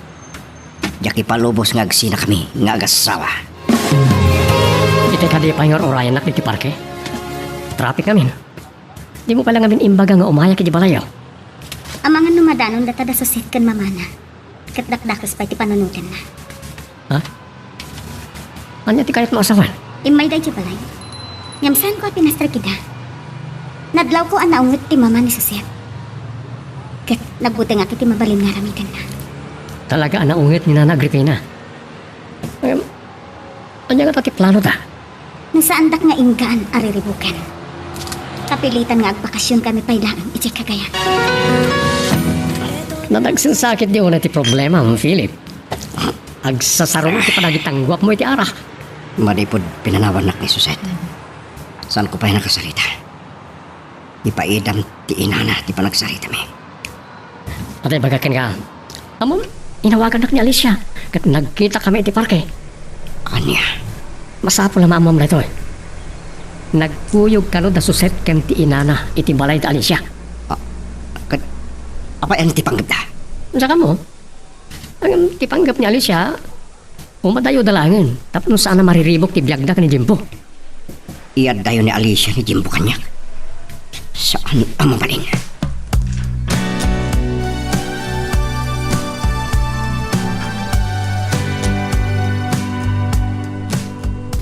Diak ipalubos nga agsinakami nga agassawa. Iti kadi pay nga ur-urayannak diti parke? Traffic ngamin. Dimo pay la ngamin imbaga nga umayak iti balayyo. Amangan no madanon data da Suset ken mamana. Ket dakdakes pay ti panunotenna. Ha? Ania ti kayatmo a sawen? Immayda idiay balay. Ngem saanko a pinasrek ida. Nadlawko a naunget ti mama ni Suset. Ket nagbutengak iti mabalin nga aramidenna. Talaga a naunget ni Nana Agripina. Ngem, ania ngata ti planoda? No saandak nga inggaan a riribuken, kapilitan nga agbakasionkami pay laeng idiay Cagayan. Nanagsensakit di unay ti problemam, Philip. Agsasarungod ti panagitangguapmo iti ara. Manipud pinanawannak ni Suset, saanko pay nakasarita. Ipaidam ti inana ti panagsaritami. Ata ibaga kenka, ammom, inawagannak ni Alicia, ket nagkitakami iti parke. Ania? Masapul a maammom daytoy. Nagkuyog kano da Suset ken ti inana iti balay da Alicia. Ah, ket apay ania ti panggepda? Diak ammo. Ngem ti panggep ni Alicia, umadayoda laengen, tapno saan a mariribuk ti biagda ken ni Jimbo. Iaddayo ni Alicia ni Jimbo kaniak. Saan a mabalin.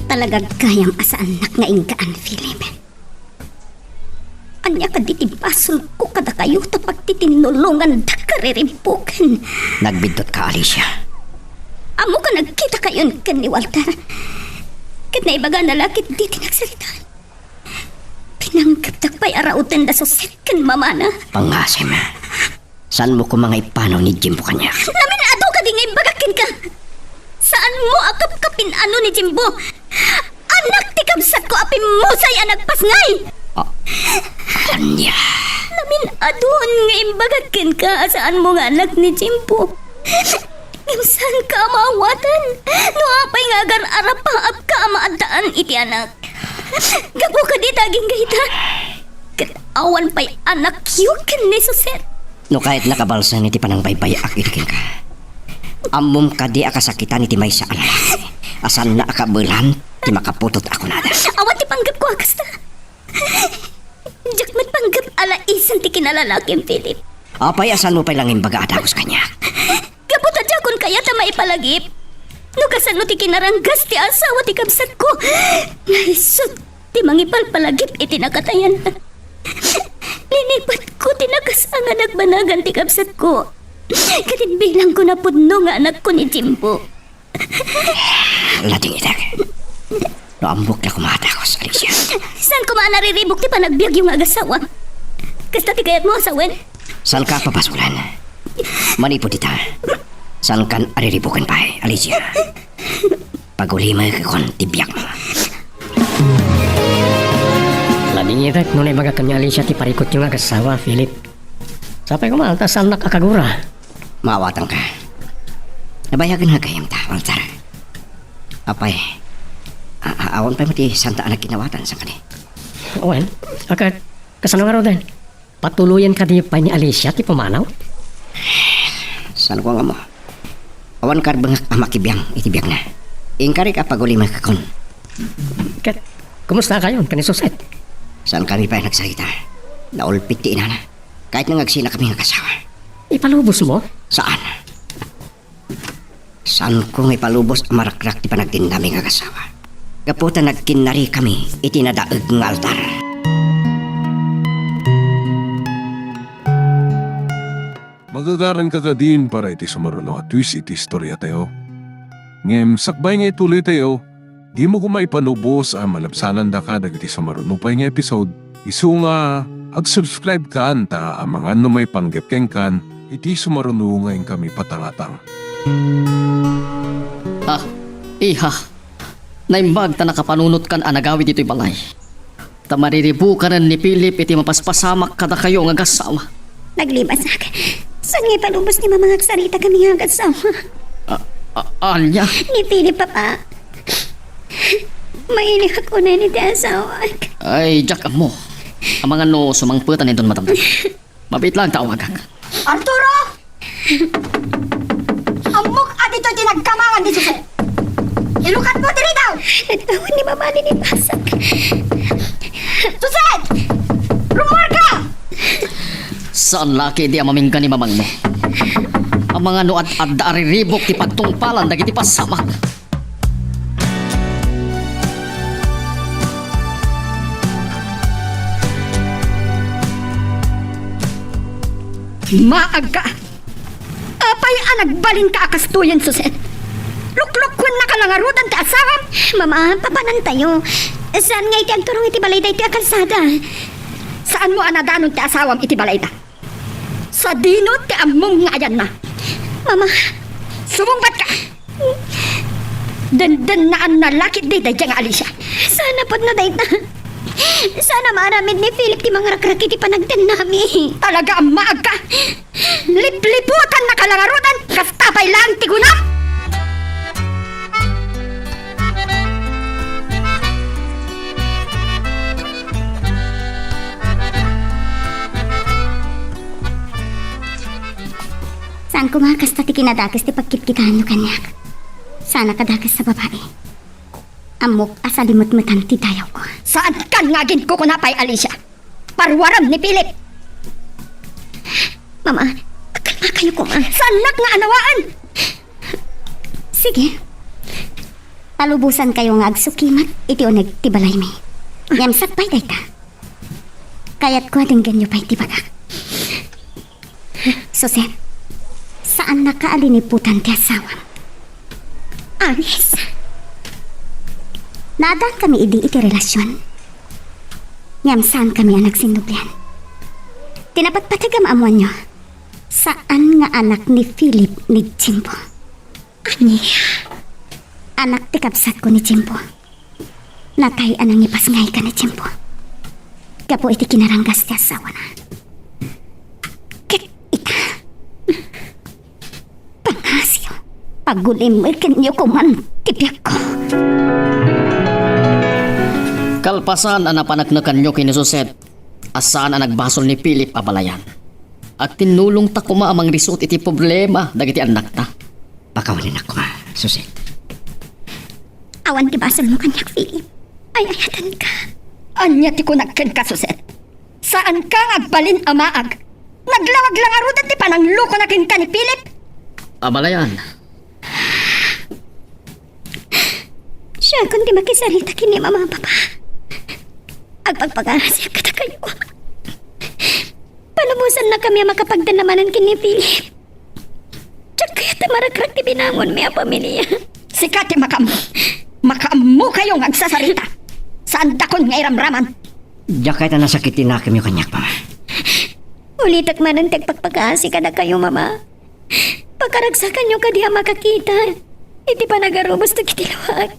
Talaga gayam a saannak nga inggaan, Philip. Ania kadi ti basolko kadakayo ta pagtitinnulongandak a riribuken? Nagbiddutka, Alicia. Ammoka nagkitakayon ken ni Walter. Ket naibagana la ketdi ti nagsaritaan. Pinanggepdak pay a rauten da Suset ken mamana. Pangngasim. Saanmo koma nga ipanaw ni Jimbo kaniak? Namin-adu kadi nga imbagak kenka? Saanmo a kapkapin-ano ni Jimbo? Anak ti kabsatko a pimmusay a nagpasngay! Ah, ania? Namin-adun nga imbagak kenka a saanmo nga anak ni Jimbo. Ngem saanka a maawatan no apay nga agar-arapaapka a maaddaan iti anak. Gapu kadi ta agingga ita, ket awan pay anakyo ken ni Suset. No kayatnak a balsen iti panangbaybay-ak idi kenka, ammom kadi a kasakitan iti maysa a lalaki a saanna a kabelan ti makaputot a kunada. Awan ti panggepko a kasta. Diak met panggep a laisen ti kinalalakim, Philip. Apay a saanmo pay la nga imbaga a dagus kaniak? Gapu ta diakon kayat a maipalagip. No kasano ti kinaranggas ti asawa ti kabsatko, nga isut' ti mangipalpalagip iti nakatayanna. Linipatko ti nakas-ang a nagbanagan ti kabsatko. Ket imbilangko a pudno nga anakko ni Jimbo. Ladingitek. No ammok la koma a dagus, Alicia. Saan koma a nariribuk ti panagbiagyo nga agasawa? Kasta ti kayatmo a sawen? Saanka a pabasolen. Manipud ita, saankan a riribuken pay, Alicia. Pagulimekon ti biagmo. Ladingi Ket no naibagak ken ni Alicia ti parikutyo nga agassawa, Philip. Sapay koma, ta saannak a kagura. Maawatanka. Nabayagen nga gayyemta, Walter. Apay, a-, a-, awan pay met ti saanta a nagkinawatan, saan kadi? Wen, a ket, kasano ngaruden? Patuloyen kadi pay ni Alicia ti pumanaw? Saanko nga ammo. Awan karbengak a makibiang iti biagna. Inkarik a pagulimekon. Ket, kumustakayon ken ni Suset? Saankami pay a nagsarita. Naulpit ti inana. Kayatna nga agsinakami nga agasawa. Ipalubosmo? Saan? Saanko nga ipalubos a marakrak ti panagdennami nga agasawa. Gapu ta nagkinnarikami iti nadaeg nga altar. Magagaranka kadin para iti sumaruno a twist iti istoriatayo. Ngem sakbay nga ituloytayo, dimo koma ipalubos a malabsanandaka dagiti sumaruno pay nga episode. Isu nga, ag-subscribe kan ta amangan no maipanggep kenkan iti sumaruno nga inkami patangatang. Ah, iha, naimbag ta nakapanunotkan a nagawid ditoy balay. Ta mariribukanen ni Philip iti mapaspasamak kadakayo nga agassawa. Naglibasak. Saan nga ipalubos ni Mama nga agsaritakami nga agassawa? Ah, ah, ania? Ni Philip, Papa. Mailiak unay ni ti asawak. Ay, diak ammo. Amangan no sumangpetan inton madamdama. Mabiit laeng ta awagak. Arturo! Ammok a ditoy ti nagkamangan ni Jose. Ilukatmo diri daw! Nagtawen ni Mama ni Pasak. Jose! Rummuarka! Saan la ketdi a mamingga ni mamangmo? Amangan no ad-adda a riribuk ti pagtungpalan dagiti pasamak. Maagka! Apay a nagbalinka a kastoyen, Suset? Luklukuennaka la ngaruden ti asawam? Mama, papanantayo. Saan nga iti agturong iti balay daytoy a kalsada? Saanmo a nadanon ti asawam iti balayda? Sadino ti ammom nga ayanna? Mama. Sumungbatka! Dendennaanna la ketdi daydiay nga Alicia. Saan a pudno dayta. Saan a maaramid ni Philip ti mangrakrak iti panagdennami. Talaga a maagka! Lipliputannaka la ngaruden, kasta pay laeng ti kunam! Saan koma a kasta ti kinadakes ti pagkitkitaenyo kaniak. Saan a kadakes a babai. Ammok a salimetmetan ti dayawko. Saankan nga aginkukuna pay, Alicia. Paruarem ni Philip. Mama, agkalmakayo koma. Saannak nga anawaen. Sige. Palubosankayo nga agsukimak iti uneg ti balaymi. Ngem sakbay dayta, kayatko a denggenyo pay ti bagak. Suset, saannaka a liniputan ti asawam. Anis. Naaddankami idi iti relasion. Ngem saankami a nagsinnublian. Ti napatpateg a maammoanyo, saan nga anak ni Philip ni Jimbo. Ania? Anak ti kabsatko ni Jimbo. Natay a nangipasngay ken ni Jimbo gapu iti kinaranggas ti asawana. Ket ita, pangasiyo, pagulimekenyo koman ti biagko. Kalpasan a napaneknekanyo ken ni Suset a saan a nagbasol ni Philip a balayan, agtinnulongta koma a mangrisut iti problema dagiti annakta. Pakawanennak koma, Suset. Awan ti basolmo kaniak, Philip. Ay-ayatenka. Ania ti kunak kenka, Suset? Saanka nga agbalin a maag. Naglawag la ngaruden ti pananglukona kenka ni Philip. A balayan. Siakon ti makisarita ken ni Mama, Papa. Agpagpangasiak kadakayo. Palubosannakami a makapagdennami manen ken ni Philip. Diak kayat a marakrak ti binangonmi a pamilia. Sika ti makaammo. Makaammokayo nga agsasarita. Saandakon nga iramraman. Diak kayat a nasakit ti nakemyo kaniak, Mama. Ulitek manen ti agpakpakaasi kadakayo, Mama. Pakaragsakanyo kadi a makakita iti panagarubos dagiti luak.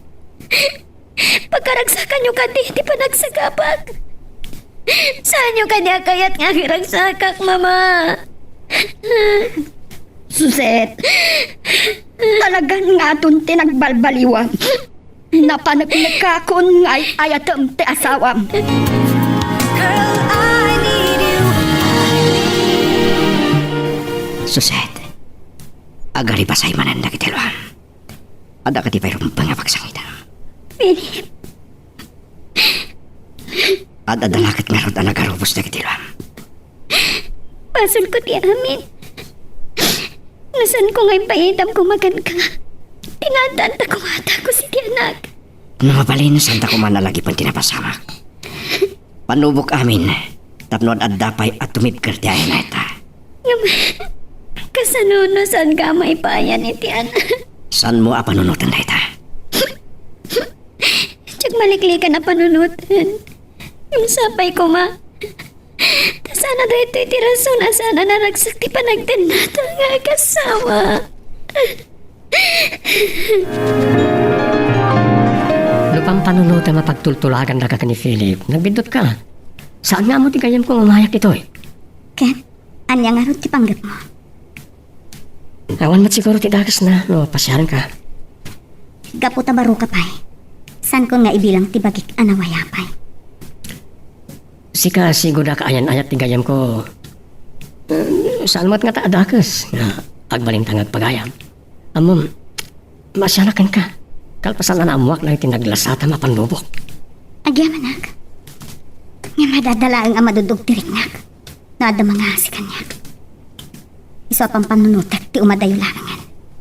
Pakaragsakanyo kadi ti panagsagabak. Saanyo kadi a kayat nga agiragsakak, Mama? Suset, talagan nga adun ti nagbalbaliwam. Napaneknekakon nga ay-ayatem ti asawam. Girl, I need you. Suset, agaribasay manen dagiti luam. Adda kadi pay rumbeng a pagsangitam? Philip. Ad-adda la ket ngarud a nagarubos dagiti luam. Basolko ti amin. No saanko nga impayitam koma kenka, ti nga addaanta koma a dagus iti anak. No mabalin, saanta koma a lagipen ti napasamak. Pannubok amin, tapno ad-adda pay a tumibker ti ayanayta. Ngem, kasano no saanka a maipayan iti anak? Saanmo a panunoten dayta? Diak maliklikan a panunoten. Ngem sapay koma, ta saan a daytoy ti rason a saan a naragsak ti panagdennata nga agasawa. No pampanunotem a pagtultulagandaka ken ni Philip, nagbiddutka. Saan nga ammo ti gayyemko nga umayak ditoy? Ken, ania ngarud ti panggepmo? Awan met siguro ti dakesna no pasiarenka. Gapu ta baroka pay, saanko nga ibilang ti bagik a nawayapay. Sika, sigoda ka ayan-ayat ti gayyemko. Eh, saan met ngata a dakes nga agbalinta nga agpagayam. Ammom, maasianak kenka. Kalpasan a naammoak dagiti naglasatam a pannubok. Agyamanak. Ngem adda laeng a madudog ti riknak no adda mangaasi kaniak. Isu a pampanunotek ti umadayo laengen.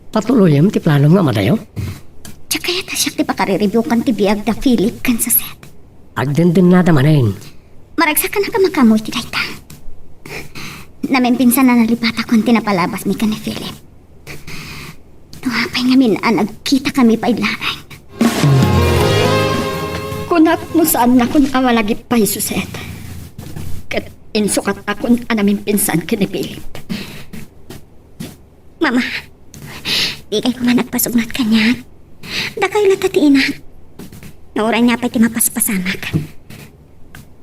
Patuloyem ti planom nga umadayo? Diak kayat a siak ti pakariribukan ti biag da Philip ken Suset. Agdendennada manen. Maragsakanak a makaammo iti dayta. Namimpinsan a nalipatakon ti napalabasmi ken ni Philip. No apay ngamin a nagkitakami pay laeng. Kunak no saannakon a malagip pay, Suset. Ket insukatnakon a namimpinsan ken ni Philip. Mama, dikay koma nagpasugnat kaniak. Dakayo latta ti inak. No uray ania pay ti mapaspasamak.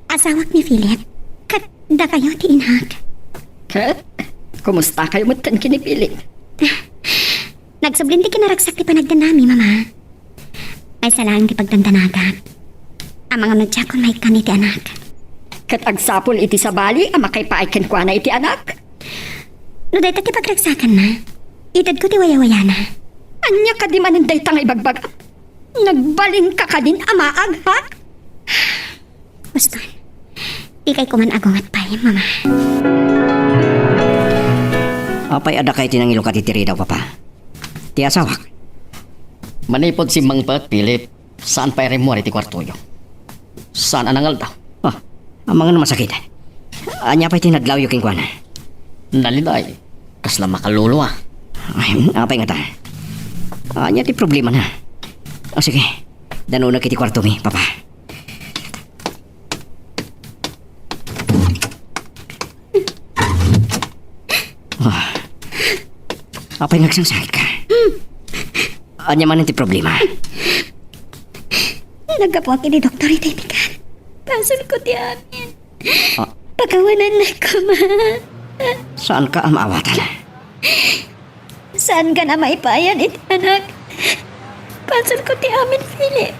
Asawak ni Philip, ket dakayo ti inak. Ket, kumustakayo metten ken ni Philip? Nagsublin ti kinaragsak ti panagdennami, Mama. Maysa laeng ti pagdandanagak. Amangan no diakon maikkan iti anak. Ket agsapul iti sabali a makaipaay kenkuana iti anak? No dayta ti pagragsakanna, itedko ti wayawayana. Ania kadi manen dayta nga ibagbagam? Nagbalinka kadin a maag, ha? Baston, dikay koma agunget pay, Mama. Apay a dakay ti nangilukat iti ridaw, Papa? Ti asawak? Manipud simmangpet, Philip, saan pay a rimmuar iti kuartoyo. Saan a nangaldaw. Ah, amangan no masakit. Ania pay ti nadlawyo kenkuana? Naliday. Kasla makaluluwa. Ay, apay ngata? Ania ti problemana? Ah, sige. Danunek iti kuartomi, Papa. Ah. Apay nga agsangsangitka? Ania manen ti problema? Naggapuak iti doktor iti bigat. Basolko ti amin. Ah. Pakawanannak koma. Saanka a maawatan? Saankan a maipayan iti anak. Basolko ti amin, Philip.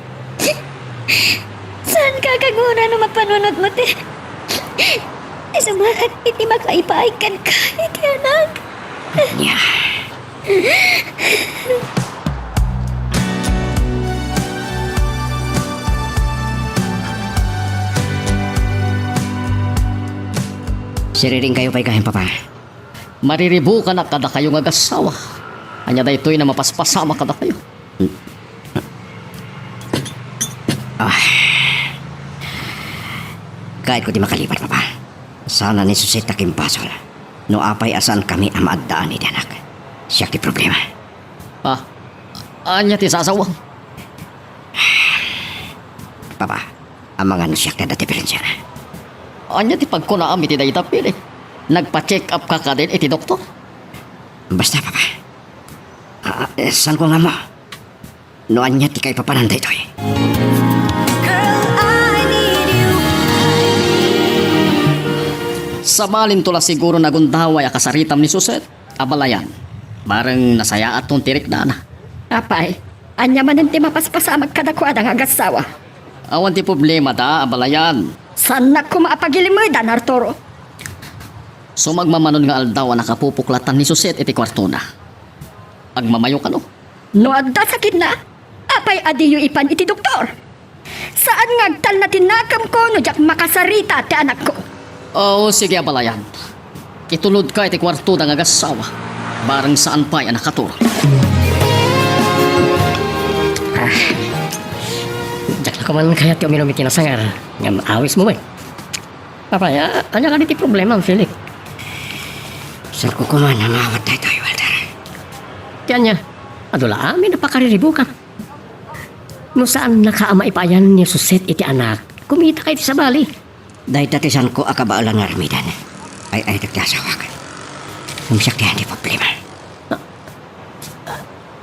Saanka a kagura no mapanunotmo ti isumarak iti makaipaay kenka iti anak. Ania? Siriringkayo pay kayam, Papa. Mariribukanak kadakayo nga agassawa. Ania daytoy a mapaspasamak kadakayo? Ah. Kayatko ti makalipat, Papa. Saan a ni Suset a kimbasol. No apay a saankami a maaddaan iti anak, siak ti problema. Ah, ania ti sasawam? Papa, amangan no siak ti adda diferensiana. Ania ti pagkunaam iti dayta, Philip? Nagpa-check up ka kadin iti doktor? Basta, Papa. Ah, eh, saanko nga ammo no ania ti kaipapanan daytoy. Girl, I need you. Sabalinto la siguro nagundaway a kasaritam ni Suset, abalayan. Bareng nasayaatton ti riknana. Apay, ania manen ti mapaspasamak kadakuada nga agassawa? Awan ti problemada, abalayan. Saannak koma a pagilimedan, Arturo. Sumagmamanon nga aldaw a nakapupuklatan ni Suset iti kuartona. Agmamayo kano? No adda sakitna, apay a diyo ipan iti doktor? Saan nga agtalna ti nakemko no diak makasarita ti anakko? O, sige, abalayan. Itulodka iti kuartoda nga agassawa. Bareng saan pay a nakaturog. Ah. Diak la koma kayat ti uminum iti nasangar. Ngem awismo met. Apay, a-, ania kadi ti problemam, Felix? Saanko koma a maawat daytoy, Walter. Ti ania? Adu la amin a pakariribukam. No saannaka a maipayan ni Suset iti anak, kumitaka iti sabali. Dayta ti saanko a kabaelan nga aramiden. Ay-ayatek ti asawak. Ngem siak ti ayan ti problema.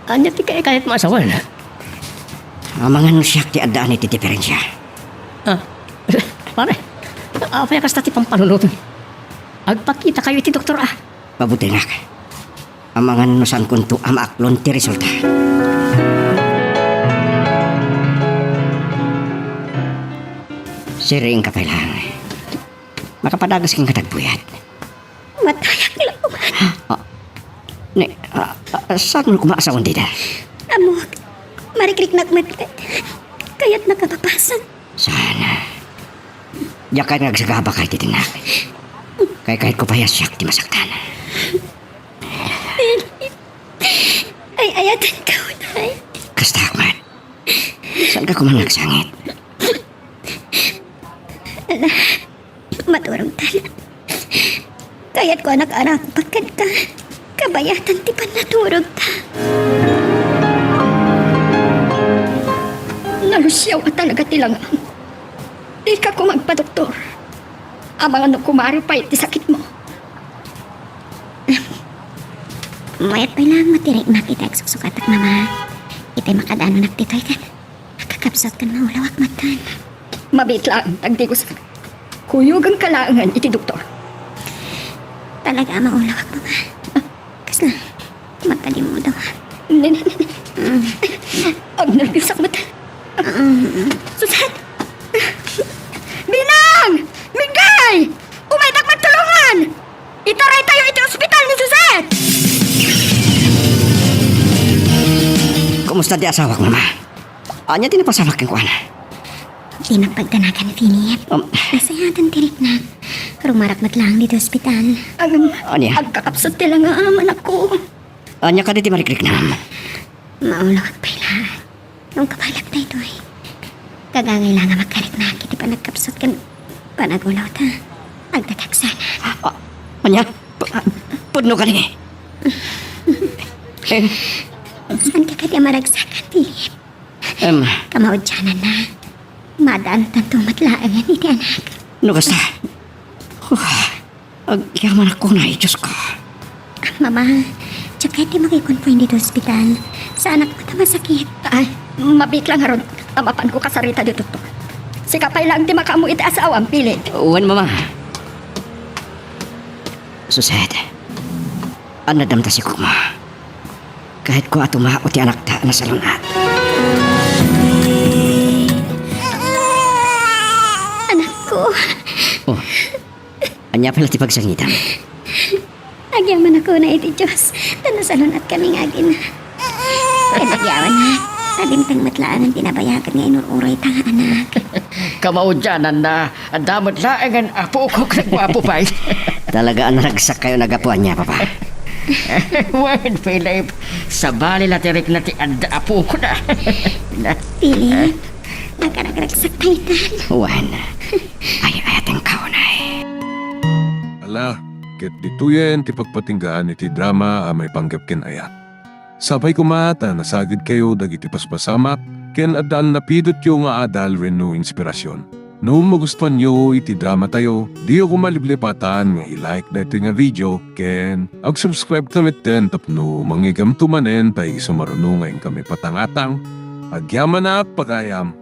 Ania ti kayatmo a sawen? Amangan no siak ti addaan iti diferensia. Ah, pare, apay a kasta ti pampanunotem? Agpakitakayo iti doktor, a. Pabutengak. Amangan no saankonto a maaklon ti resulta. Siriingka pay laeng. Makapadages kenka dagiti puyat. Matayak la koma. Ah, ni, ah, ah, saan mo koma a sawen dita? Ammok, marikriknak met ket kayatnak a mapasen. Saan? Diak kayat nga agsagabaka iti dinnak. Kaykayatko pay a siak ti masaktan. Philip, ay-ayatenka unay. Kasta met. Saanka koma nga agsangit? Ala, maturogta la. Kayatko a nakaarakupak kenka. Kabayatan ti pannaturogta. Nalusiaw a talaga ti langam. Dika koma agpadoktor. Amangan no kumaro pay ti sakitmo. Mayat pay laeng ti riknak iti agsuksukatak, Mama. Itay makadanonak ditoy ket agkakapsut ken maulawak metten. Mabiit laeng, tagdigusak. Kuyogenka laengen iti doktor. Talaga a maulawak, Mama. Kasla, magkadimudaw. Ne, ne, ne, ne. Mm. Agnerbiusak met. Mm. Suset! Binang! Migay! Umaydak man tulongan! Itaraytayo iti ospital ni Suset! Kumusta ti asawak, Mama? Ania ti napasamak kenkuana? Dinak pagdanagan, Philip. Um. Nasayaten ti riknak. Rumarak met laeng ditoy ospital. Agam-, ania? Agkakapsut ti langam, anakko. Ania kadi ti marikriknam? Maulawak pay laeng. Ngem kabaelak daytoy. Gagangay laeng a makariknak iti panagkapsut ken panagulawta. Agtatagsanak. Ah, ania? Pu-, pudno kadi? Eh? Saanka kadi a maragsakan, Philip? Em. Kamaudiananna, maaddaantanto met laengen iti anak. No kasta? Huh. Agyamanak unay, Diosko. Mama, diak kayat ti makikonfine ditoy ospital. Saanak met a masakit. Ay, mabiit la ngarud a mapanko kasarita ditoy doktor. Sika pay laeng ti makaammo iti asawam, Philip. Wen, Mama. Suset, annadam ta sikukma. Kayatko a tumao ti anakta a nasalun-at. Anakko. Oh. Ania pay la ti pagsangitam? Agyamanak unay iti Dios, ta nasalun-atkami nga agina. Ken agyamannak, ta dimteng met laengen ti nabayagen nga inur-urayta nga anak. Kamaudiananna, adda met laengen apok ken guapo pay. Talaga a naragsak kayo nga gapu ania, Papa? Wen, Philip, sabali la ti rikna ti adda apokna. Philip, agkaragragsak pay itan. Wen, ay-ayatenka unay. Ala, ket ditoyen ti pagpatinggaan iti drama a maipanggep ken ayat. Sapay koma ta nasagidkayo dagiti paspasamak ken adda a napidotyo nga adal wenno inspirasyon. No magustuanyo iti dramatayo, diyo koma liplipatan nga i-like daytoy nga video ken ag-subscribe ta metten tapno mangigamto manen ta isu maruno nga inkami patangatang. Agyamanak, pagayam.